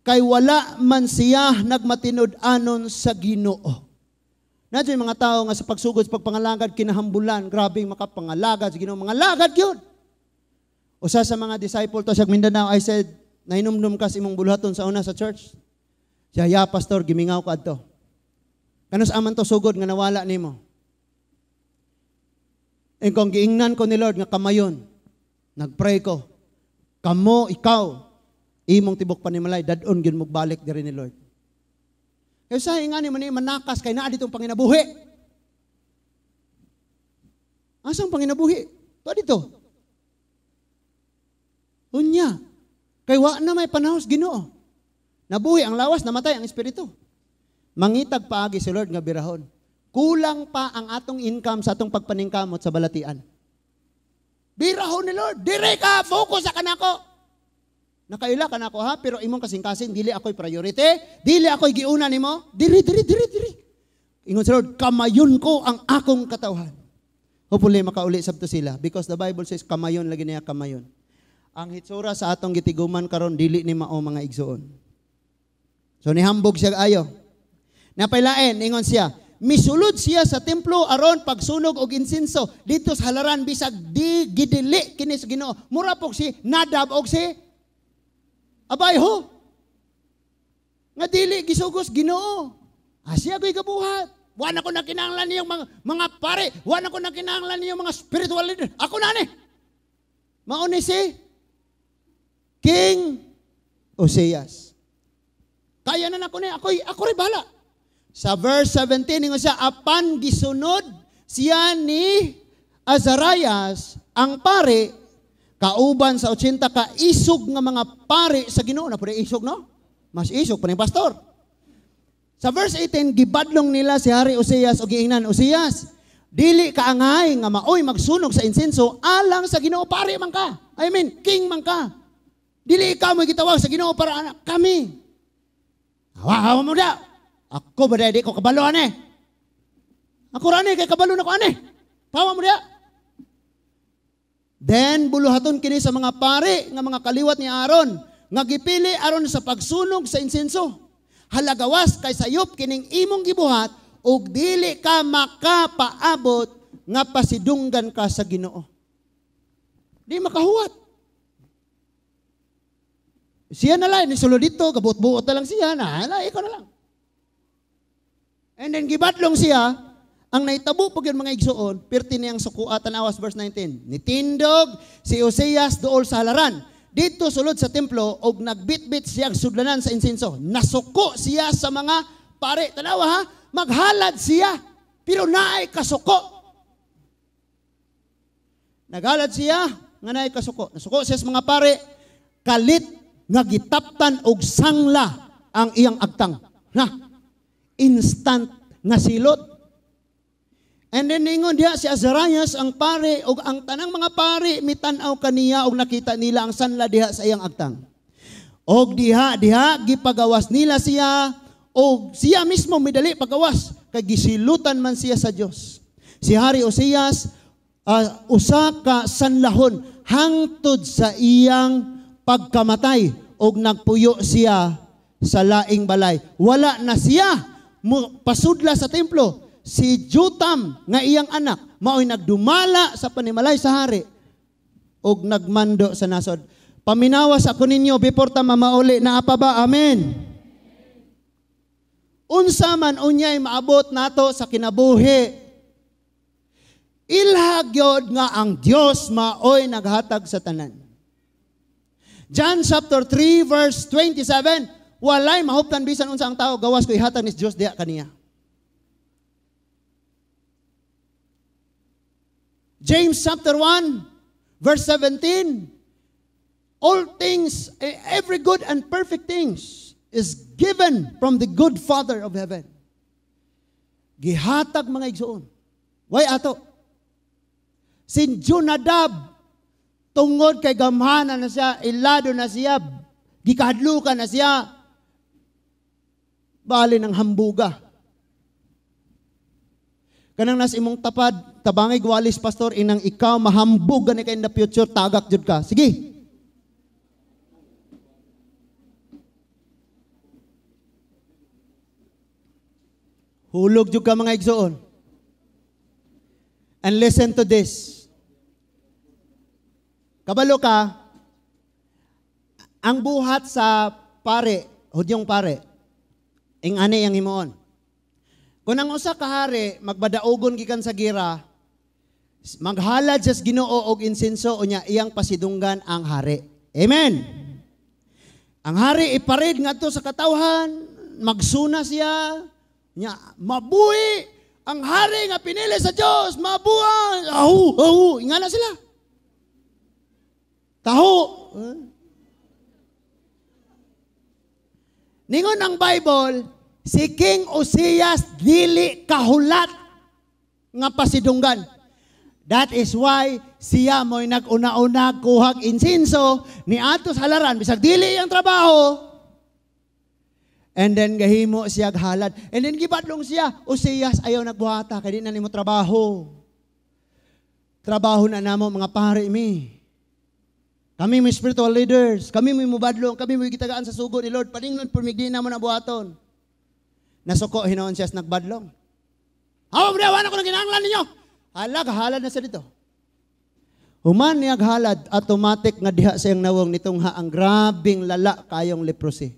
kay wala man siya nagmatinud-anon sa Ginoo. Nadyo yung mga tao nga sa pagsugod sa pagpangalagad, kinahambulan, grabe makapangalagad sa Ginoo, mga lagad yun. Usa sa mga disciple to sa Mindanao, I said, "Nahinumdum ka sa imong buluhaton sa una sa church?" Siya, "Ya, pastor, gimingaw ko adto." "Kanus aman to sugod nga nawala nimo?" E kung giingnan ko ni Lord nga kamayon, nagpray ko, kamo, ikaw, imong tibok panimalay, dadon gyud mo balik diri ni Lord. Kaya sa nga ni man manakas kay naa ditong panginabuhi. Asang panginabuhi? To dito. Unya. Kay wa na may panahos Ginoo. Nabuhi ang lawas, namatay ang espiritu. Mangitag paagi si Lord nga birahon. Kulang pa ang atong income sa atong pagpaningkamot sa balatian. Birahon ni Lord, dire ka, focus sa kanako. Nakaila ka nako ha, pero imong kasing-kasing, dili ako'y priority, dili ako'y giuna nimo, diri, diri, diri, diri. Ingon si Lord, kamayon ko ang akong katawhan. Hopefully makauli sabto sila because the Bible says kamayon lagi niya kamayon. Ang hitsura sa atong gitiguman karon dili ni mao, mga igsoon. So nihambog siya ayo. Napailain, ingon siya, misulod siya sa templo aron pagsunog og insenso dito sa halaran bisag di gidili kini sa Ginoo. Mura pog si Nadab og si Abihu. Nga dili gisugos Ginoo. Siya ko'y gabuhat. Wa na ko na kinahanglan niyong mga pare. Wa na ko na kinahanglan niyong mga spiritual leader. Ako na ni. Mao ni si King Oseas. Kaya na nako ni, ako rin bahala. Sa verse 17, ingon siya, apan gisunod siya ni Azarias, ang pare, kauban sa 80 ka isog nga mga pare sa Ginoo. Na pwede isog, no? Mas isog pa ni pastor. Sa verse 18, gibadlong nila si Hari Oseas o giingnan, "Oseas, dili ka angay nga maoy magsunog sa insenso alang sa Ginoo, pare man ka. I mean, king man ka. Dili ikaw may gitawag sa Ginoo para anak kami." "Hawa, hawa mo da. Ako ba di ko kabalo ane? Ako rani kay kabalo na ko ane. Pawa mo da." Then buluhaton kini sa mga pare nga mga kaliwat ni Aaron nga gipili aron sa pagsunog sa insenso. Halagawas kay sayop kining imong gibuhat ug dili ka makapaabot nga pasidunggan ka sa Ginoo. Di makahuwat. Siya na lang, ni sulod dito, gabuot-buot na lang siya, na, ikaw na lang. And then gibadlong siya, ang naitabo pag yun mga igsuon, pirti niyang sukua, tanawas verse 19. Nitindog si Osias duol sa halaran. Dito sulod sa templo, og nagbitbit siyang sudlanan sa insenso. Nasuko siya sa mga pare. Tanawa ha, maghalad siya, pero naay kasuko. Naghalad siya, nga naay kasuko. Nasuko siya sa mga pare, kalit nga gitaptan og sangla ang iyang agtang. Na, instant nga silot. And then ningon diha si Azarias ang pare og ang tanang mga pare mitan-aw kaniya og nakita nila ang sanla diha sa iyang agtang. Og diha gipagawas nila siya og siya mismo midali pagawas kay gisilutan man siya sa Dios. Si Hari Osias usa ka sanlahon hangtod sa iyang pagkamatay og nagpuyo siya sa laing balay. Wala na siya pasudla sa templo. Si Jotam nga iyang anak mao'y nagdumala sa panimalay sa hari og nagmando sa nasod. Paminawas ako ninyo before ta mamauli naa pa ba? Amen. Unsa man unyay maabot nato sa kinabuhi, ilhag gyud nga ang Dios maoy naghatag sa tanan. John chapter 3 verse 27, walay mahuptan bisan unsa ang tao gawas ko ihatag ni Dios diha kaniya. James chapter 1, verse 17, all things, every good and perfect things is given from the good Father of heaven. Gihatag mga igsoon. Way ato. Si Jonadab, tungod kay gamhanan na siya, ilado na siya, gikahadlukan na siya, bali ng hambuga. Kanang nas imong tapad, tabangay gwalis pastor, inang ikaw mahambog gani kay in the future, tagak jud ka. Sige. Hulog jud ka mga igsoon. And listen to this. Kabalo ka, ang buhat sa pare, Hudyong pare, ing ani ang himuon. Kung ang usa ka hari magbadaogon gikan sa gira, maghalad siya sa Ginoo og insenso unya iyang pasidunggan ang hari. Amen. Ang hari iparid ngadto sa katawhan, magsuna siya, nya mabuhi ang hari nga pinili sa Dios, mabuhay. Ahu, ahu, ingana sila. Taho. Ningon ang Bible, si King Osias dili kahulat nga pasidunggan. That is why siya mo'y nag-una-una kuhag insinso ni atos halaran bisag dili iyang trabaho. And then gahimo siya halad. And then gibadlong siya, Osias ayaw nagbuhata kay di na nimo trabaho. Trabaho na namo mga pare mi. Kami may spiritual leaders, kami may mubadlong, kami may gitagaan sa sugo ni Lord. Paninglon purmigdi na mo na buhaton. Nasuko hinoon siya sa nagbadlong. Hawa mo na, ko na kinahanglan ninyo. Halag, halad na sa dito. Human niyag halad, automatic nga diha sa iyang nawong nitong ha ang grabing lala kayong leprosy.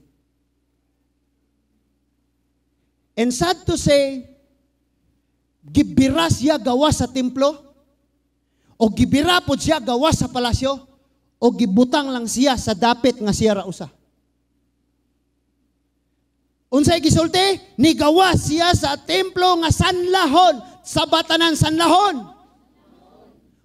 And sad to say, gibira siya gawa sa templo, o gibira po siya gawa sa palasyo, o gibutang lang siya sa dapit nga siya rausa. Unsay gisulti? Nigawa siya sa templo nga sanlahon, sa batanan sanlahon.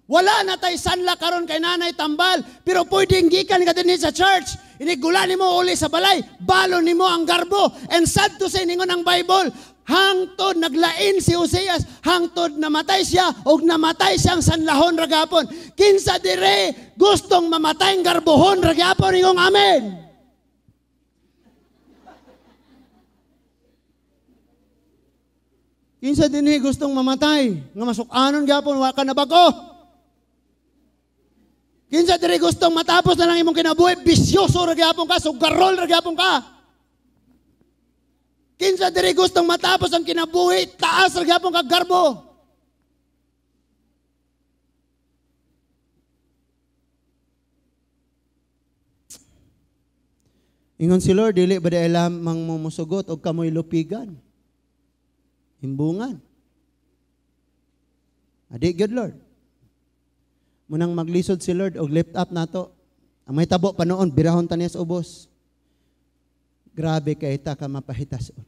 Wala na tay sanla karon kay nanay tambal, pero pwedeng gikan ka dinhi sa church. Inigula nimo uli sa balay, balo nimo ang garbo. And sad to say ningon ang Bible, hangtod naglain si Osias, hangtod namatay siya og namatay siyang sanlahon ra gapon. Kinsa dire gustong mamatay ang garbohon ra gyapon ingong amen. Kinsa dinhi gustong mamatay nga masuk-anon gyapon wa ka na bag-o. Kinsa diri gustong matapos na lang imong kinabuhi, bisyoso ra gyapon ka, sugarol ra gyapon ka. Kinsa diri gustong matapos ang kinabuhi, taas ra gyapon ka garbo. Ingon si Lord, dili ba dahil lamang mumusugot o kamoy lupigan? Himbungan. Adi gyud, Lord. Munang maglisod si Lord og lift up nato. Ang may tabo pa noon, birahon ta niya sa ubos. Grabe kay ta ka mapahitason.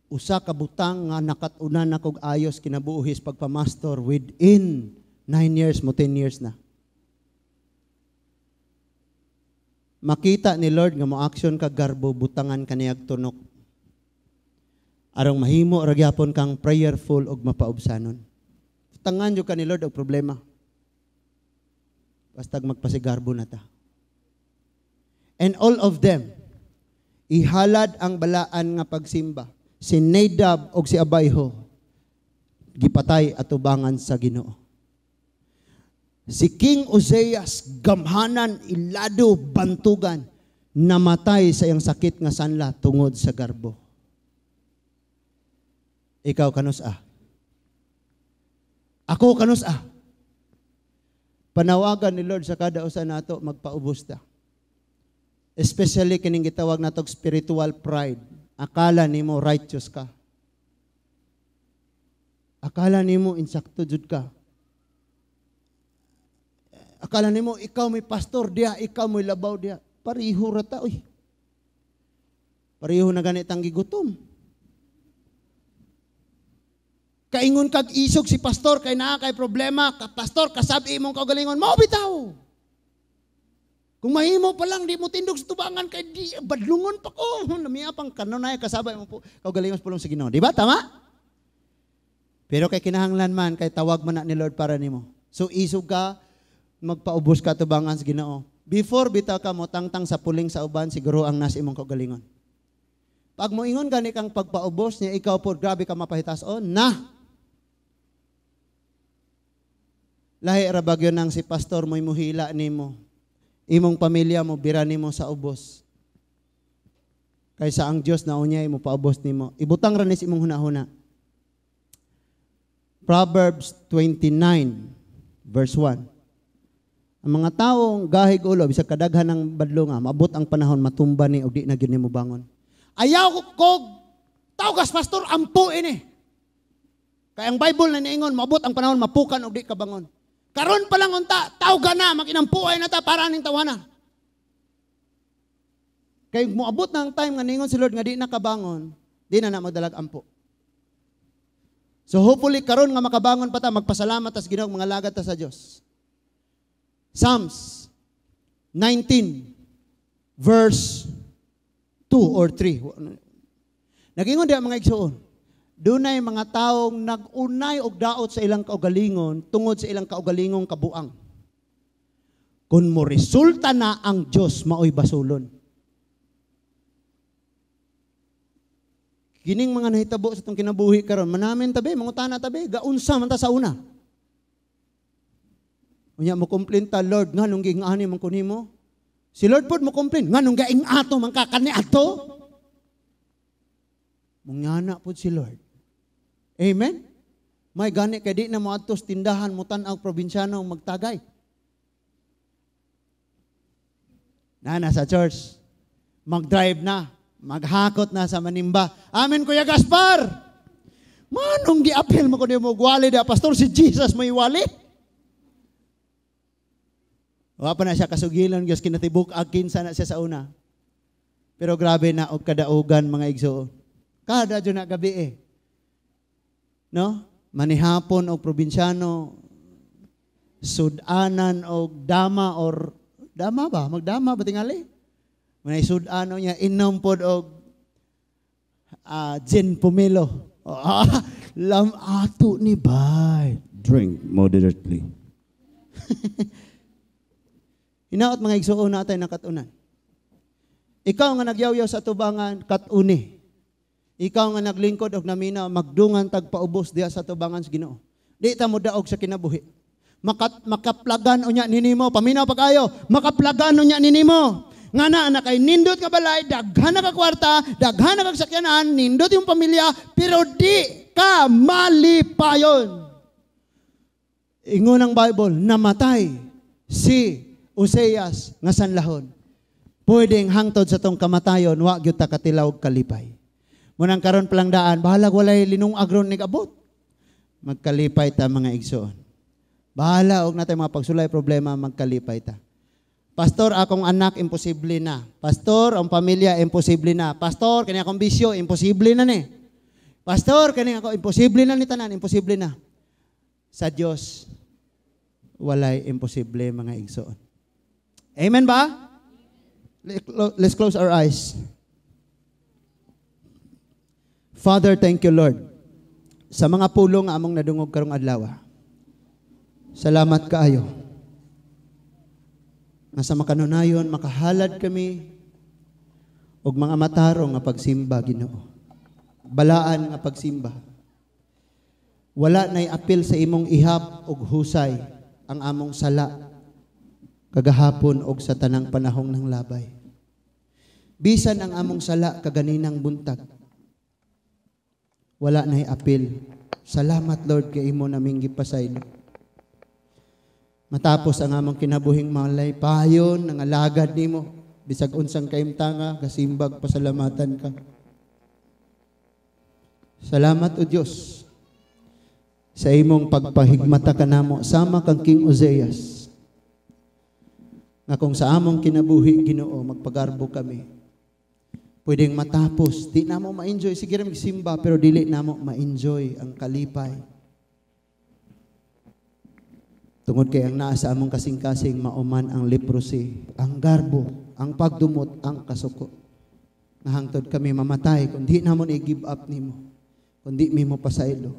Usa ka butang nga nakat-unan nakog ayos kinabuhi pagpamastor within 9 years mo 10 years na. Makita ni Lord nga mo action ka garbo, butangan kaniyag tunok. Arong mahimo ra gyapon kang prayerful ug mapaubsanon. Butangan jud ka ni Lord og problema. Bastag magpasigarbo na ta. And all of them ihalad ang balaan nga pagsimba. Si Nadab og si Abihu gipatay atubangan sa Ginoo. Si King Ozeas gamhanan, ilado, bantugan, namatay sa iyang sakit nga sanla tungod sa garbo. Ikaw kanus ah? Ako kanus ah? Panawagan ni Lord sa kada usa nato, magpaubos ta. Especially kining gitawag natog spiritual pride. Akala nimo righteous ka. Akala nimo insakto jud ka. Akala nimo ikaw may pastor diya, ikaw may labaw diya. Pariho ra ta oy. Pariho na ganit ang gigutom. Kaingon kag isog si pastor kay naa kay problema, ka pastor kasabi imong kaugalingon, mao bitaw. Kung mahimo pa lang di mo tindog sa tubangan kay di badlungon pa ko. Namiya pang kanunay kasabay mo po kaugalingon sa pulong sa Ginoo, di ba? Tama? Pero kay kinahanglan man kay tawag man na ni Lord para nimo. So isog ka, magpaubos ka tubangan sa Ginoo. Before bitaw ka mo tangtang sa puling sa uban, siguro ang nasa imong kaugalingon. Pag moingon gani kang pagpaubos niya, ikaw po grabe ka mapahitason na. Lahi ra bagyo nang si pastor mo'y muhila nimo. Imong pamilya mo bira nimo sa ubos. Kaysa ang Dios na unyay mo paubos nimo. Ibutang ra ni sa imong hunahuna. Proverbs 29 verse 1. Ang mga taong gahig ulo bisag kadaghan ng badlonga, maabot ang panahon matumba ni og di na gyud nimo bangon. Ayaw kog tawgas pastor ampo ini. Kay ang Bible na niingon maabot ang panahon mapukan og di ka bangon. Karon pa lang unta, tawga na, makinampuay na ta para aning tawana. Kay moabot na ang time nga niingon si Lord nga di na kabangon, di na na magdalag ampo. So hopefully karon nga makabangon pa ta, magpasalamat ta sa Ginoo, mga lagad ta sa Dios. Psalms 19 verse 2 or 3. Nagingon diha mga igsoon, dunay mga taong nag-unay og daot sa ilang kaugalingon tungod sa ilang kaugalingong kabuang. Kung mo resulta na ang Dios maoy basulon. Kining mga nahitabo sa itong kinabuhi karon, manamin tabi, mangutana tabi, gaunsa man ta sa una. Unya mo complain ta, Lord, nganong giingani man ko nimo? Si Lord pod mo complain, nganong gaing ato man ka kani ato? Mungana pod si Lord. Amen? May gani kay di na mo adto sa tindahan mo tan-aw probinsyano magtagay. Na sa church, mag-drive na, maghakot na sa manimba. Amen, Kuya Gaspar. Manong gi-appeal mo ko nimo wali da pastor si Jesus may wali. Wa pa na siya kasugilan, Diyos kinatibuk ag kinsa na siya sa una. Pero grabe na og kadaugan mga igsoon. Kada jud na gabi eh. No? Manihapon og probinsyano, sudanan og dama or dama ba? Magdama ba tingali? Manay sudano niya inom pod og gin pomelo. Lam ato ni bay. Drink moderately. Hinaot mga igsoon natay nakatunan. Ikaw nga nagyawyaw sa tubangan, katuni. Ikaw nga naglingkod og namina, magdungan tagpaubos diha sa tubangan sa Ginoo. Di ta mo daog sa kinabuhi. Makaplagan unya ninimo, paminaw pag-ayo, makaplagan unya ninimo. Nga na anak ay nindot ka balay, daghan na ka kwarta, daghan na kag sakyanan, nindot yung pamilya, pero di ka malipayon. Ingon ang Bible, namatay si Oseas nga sanlahon. Pwedeng hangtod sa tong kamatayon, wa gyud ta katilaw og kalipay. Munang karon palang daan, bahalag walay linungag ron nigabot. Magkalipay ta, mga igsoon. Bahala og natay mga pagsulay, problema, magkalipay ta. Pastor, akong anak, imposible na. Pastor, ang pamilya, imposible na. Pastor, kani akong bisyo, imposible na ni. Pastor, kani ako, imposible na ni tanan, imposible na. Sa Dios, walay imposible, mga igsoon. Amen ba? Let's close our eyes. Father, thank you, Lord, sa mga pulong nga among nadungog karong adlaw. Salamat kaayo nga sa makanunayon makahalad kami og mga matarong nga pagsimba, Ginoo. Balaan nga pagsimba. Wala nay apil sa imong ihap og husay ang among sala kagahapon og sa tanang panahong ng labay. Bisan ang among sala kaganinang buntag, wala nay apil. Salamat, Lord, kay imo naming gipasaylo. Matapos ang among kinabuhing malay, payon, nangalagad nimo, bisag unsang kaimtanga, kasimbag pasalamatan ka. Salamat, O Dios, sa imong pagpahigmata kanamo sama kang King Ozeas. Nga kung sa among kinabuhi, Ginoo, magpagarbo kami, pwedeng matapos, di namo ma-enjoy. Sige ra magsimba, pero dili namo ma-enjoy ang kalipay. Tungod kay ang naa sa among kasing-kasing mauman ang leprosy, ang garbo, ang pagdumot, ang kasuko. Nga hangtod kami mamatay, kung di namo i-give up nimo, kung di mi mo pasaylo.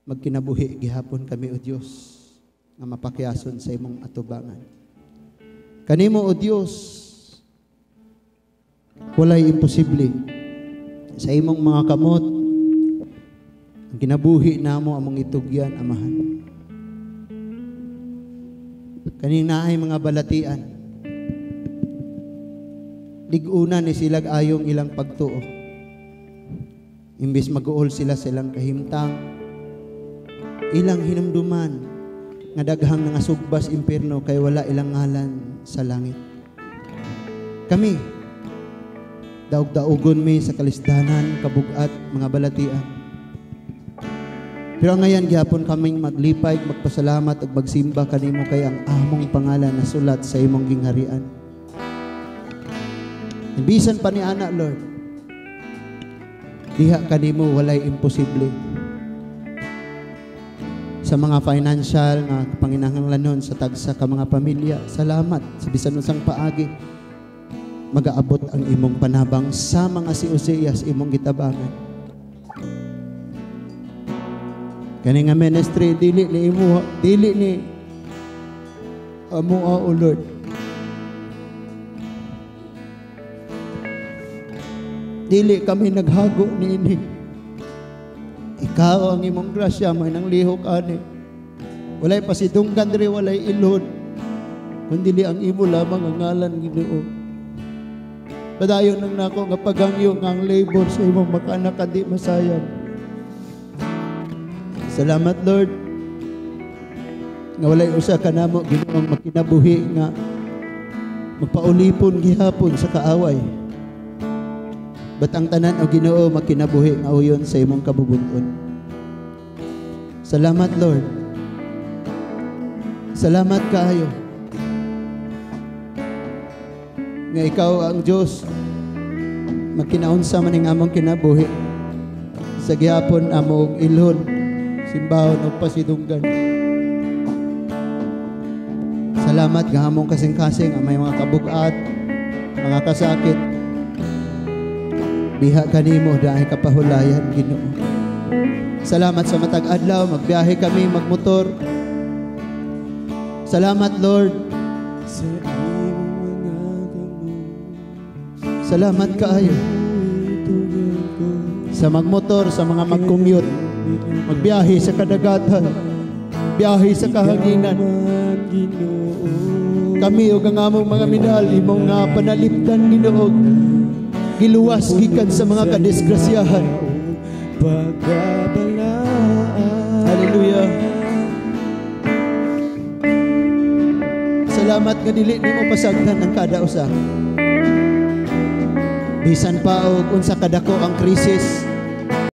Magkinabuhi gihapon kami, O Dios, nga mapakyason sa imong atubangan. Kanimo, O Dios, walay imposible. Sa imong mga kamot, ang kinabuhi namo among itugyan, Amahan. Kaning naay mga balatian, liguna ni silag ayong ilang pagtuo. Imbis mag-uol sila sa ilang kahimtang, ilang hinumduman nga daghang nangasugbas impierno kay wala ilang ngalan sa langit. Kami, daog-daogon mi sa kalisdanan, kabugat, mga balatian. Pero ngayon, gihapon kaming maglipay, magpasalamat ug magsimba kanimo kay ang among pangalan na sulat sa imong gingharian. Bisan pa ni ana, Lord, diha kanimo walay imposible. Sa mga financial nga panginahanglanon sa tagsa ka mga pamilya, salamat sa bisan unsang paagi magaabot ang imong panabang sa mga si Oseas imong gitabangan. Kani nga ministry dili ni imo, dili ni amo, O Lord. Dili kami naghago niini. Ikaw ang imong grasya may nang lihok ani. Walay pasidunggan diri, walay ilhod. Kun dili ang imo lamang ang ngalan, Ginoo. Padayon nang nako nga paghangyo nga ang labor sa imong makaanak di masayang. Salamat, Lord, nga walay usa ka namo, Ginoong, makinabuhi nga magpaulipon gihapon sa kaaway. But ang tanan, O Ginoo, makinabuhi nga uyon sa imong kabubut-on. Salamat, Lord. Salamat kaayo nga ikaw ang Dios magkinaunsa man ning among kinabuhi sa gihapon among ilhon, simbahon ug pasidunggan. Salamat nga among kasing-kasing ang may mga kabugat, mga kasakit. Diha kanimo dahil kapahulayan, Ginoo. Salamat sa matag adlaw magbiyahe kami magmotor. Salamat, Lord. Salamat kaayo sa magmotor, sa mga mag-commute, magbiyahe sa kadagatan, biyahe sa kahanginan. Kami ug ang among mga minahal, imong nga panalipdan, Ginoo, giluwas gikan sa mga kadisgrasyahan. Hallelujah. Salamat nga dili nimo pasagdan ang kada usa. Bisan pa og unsa kadako ang krisis,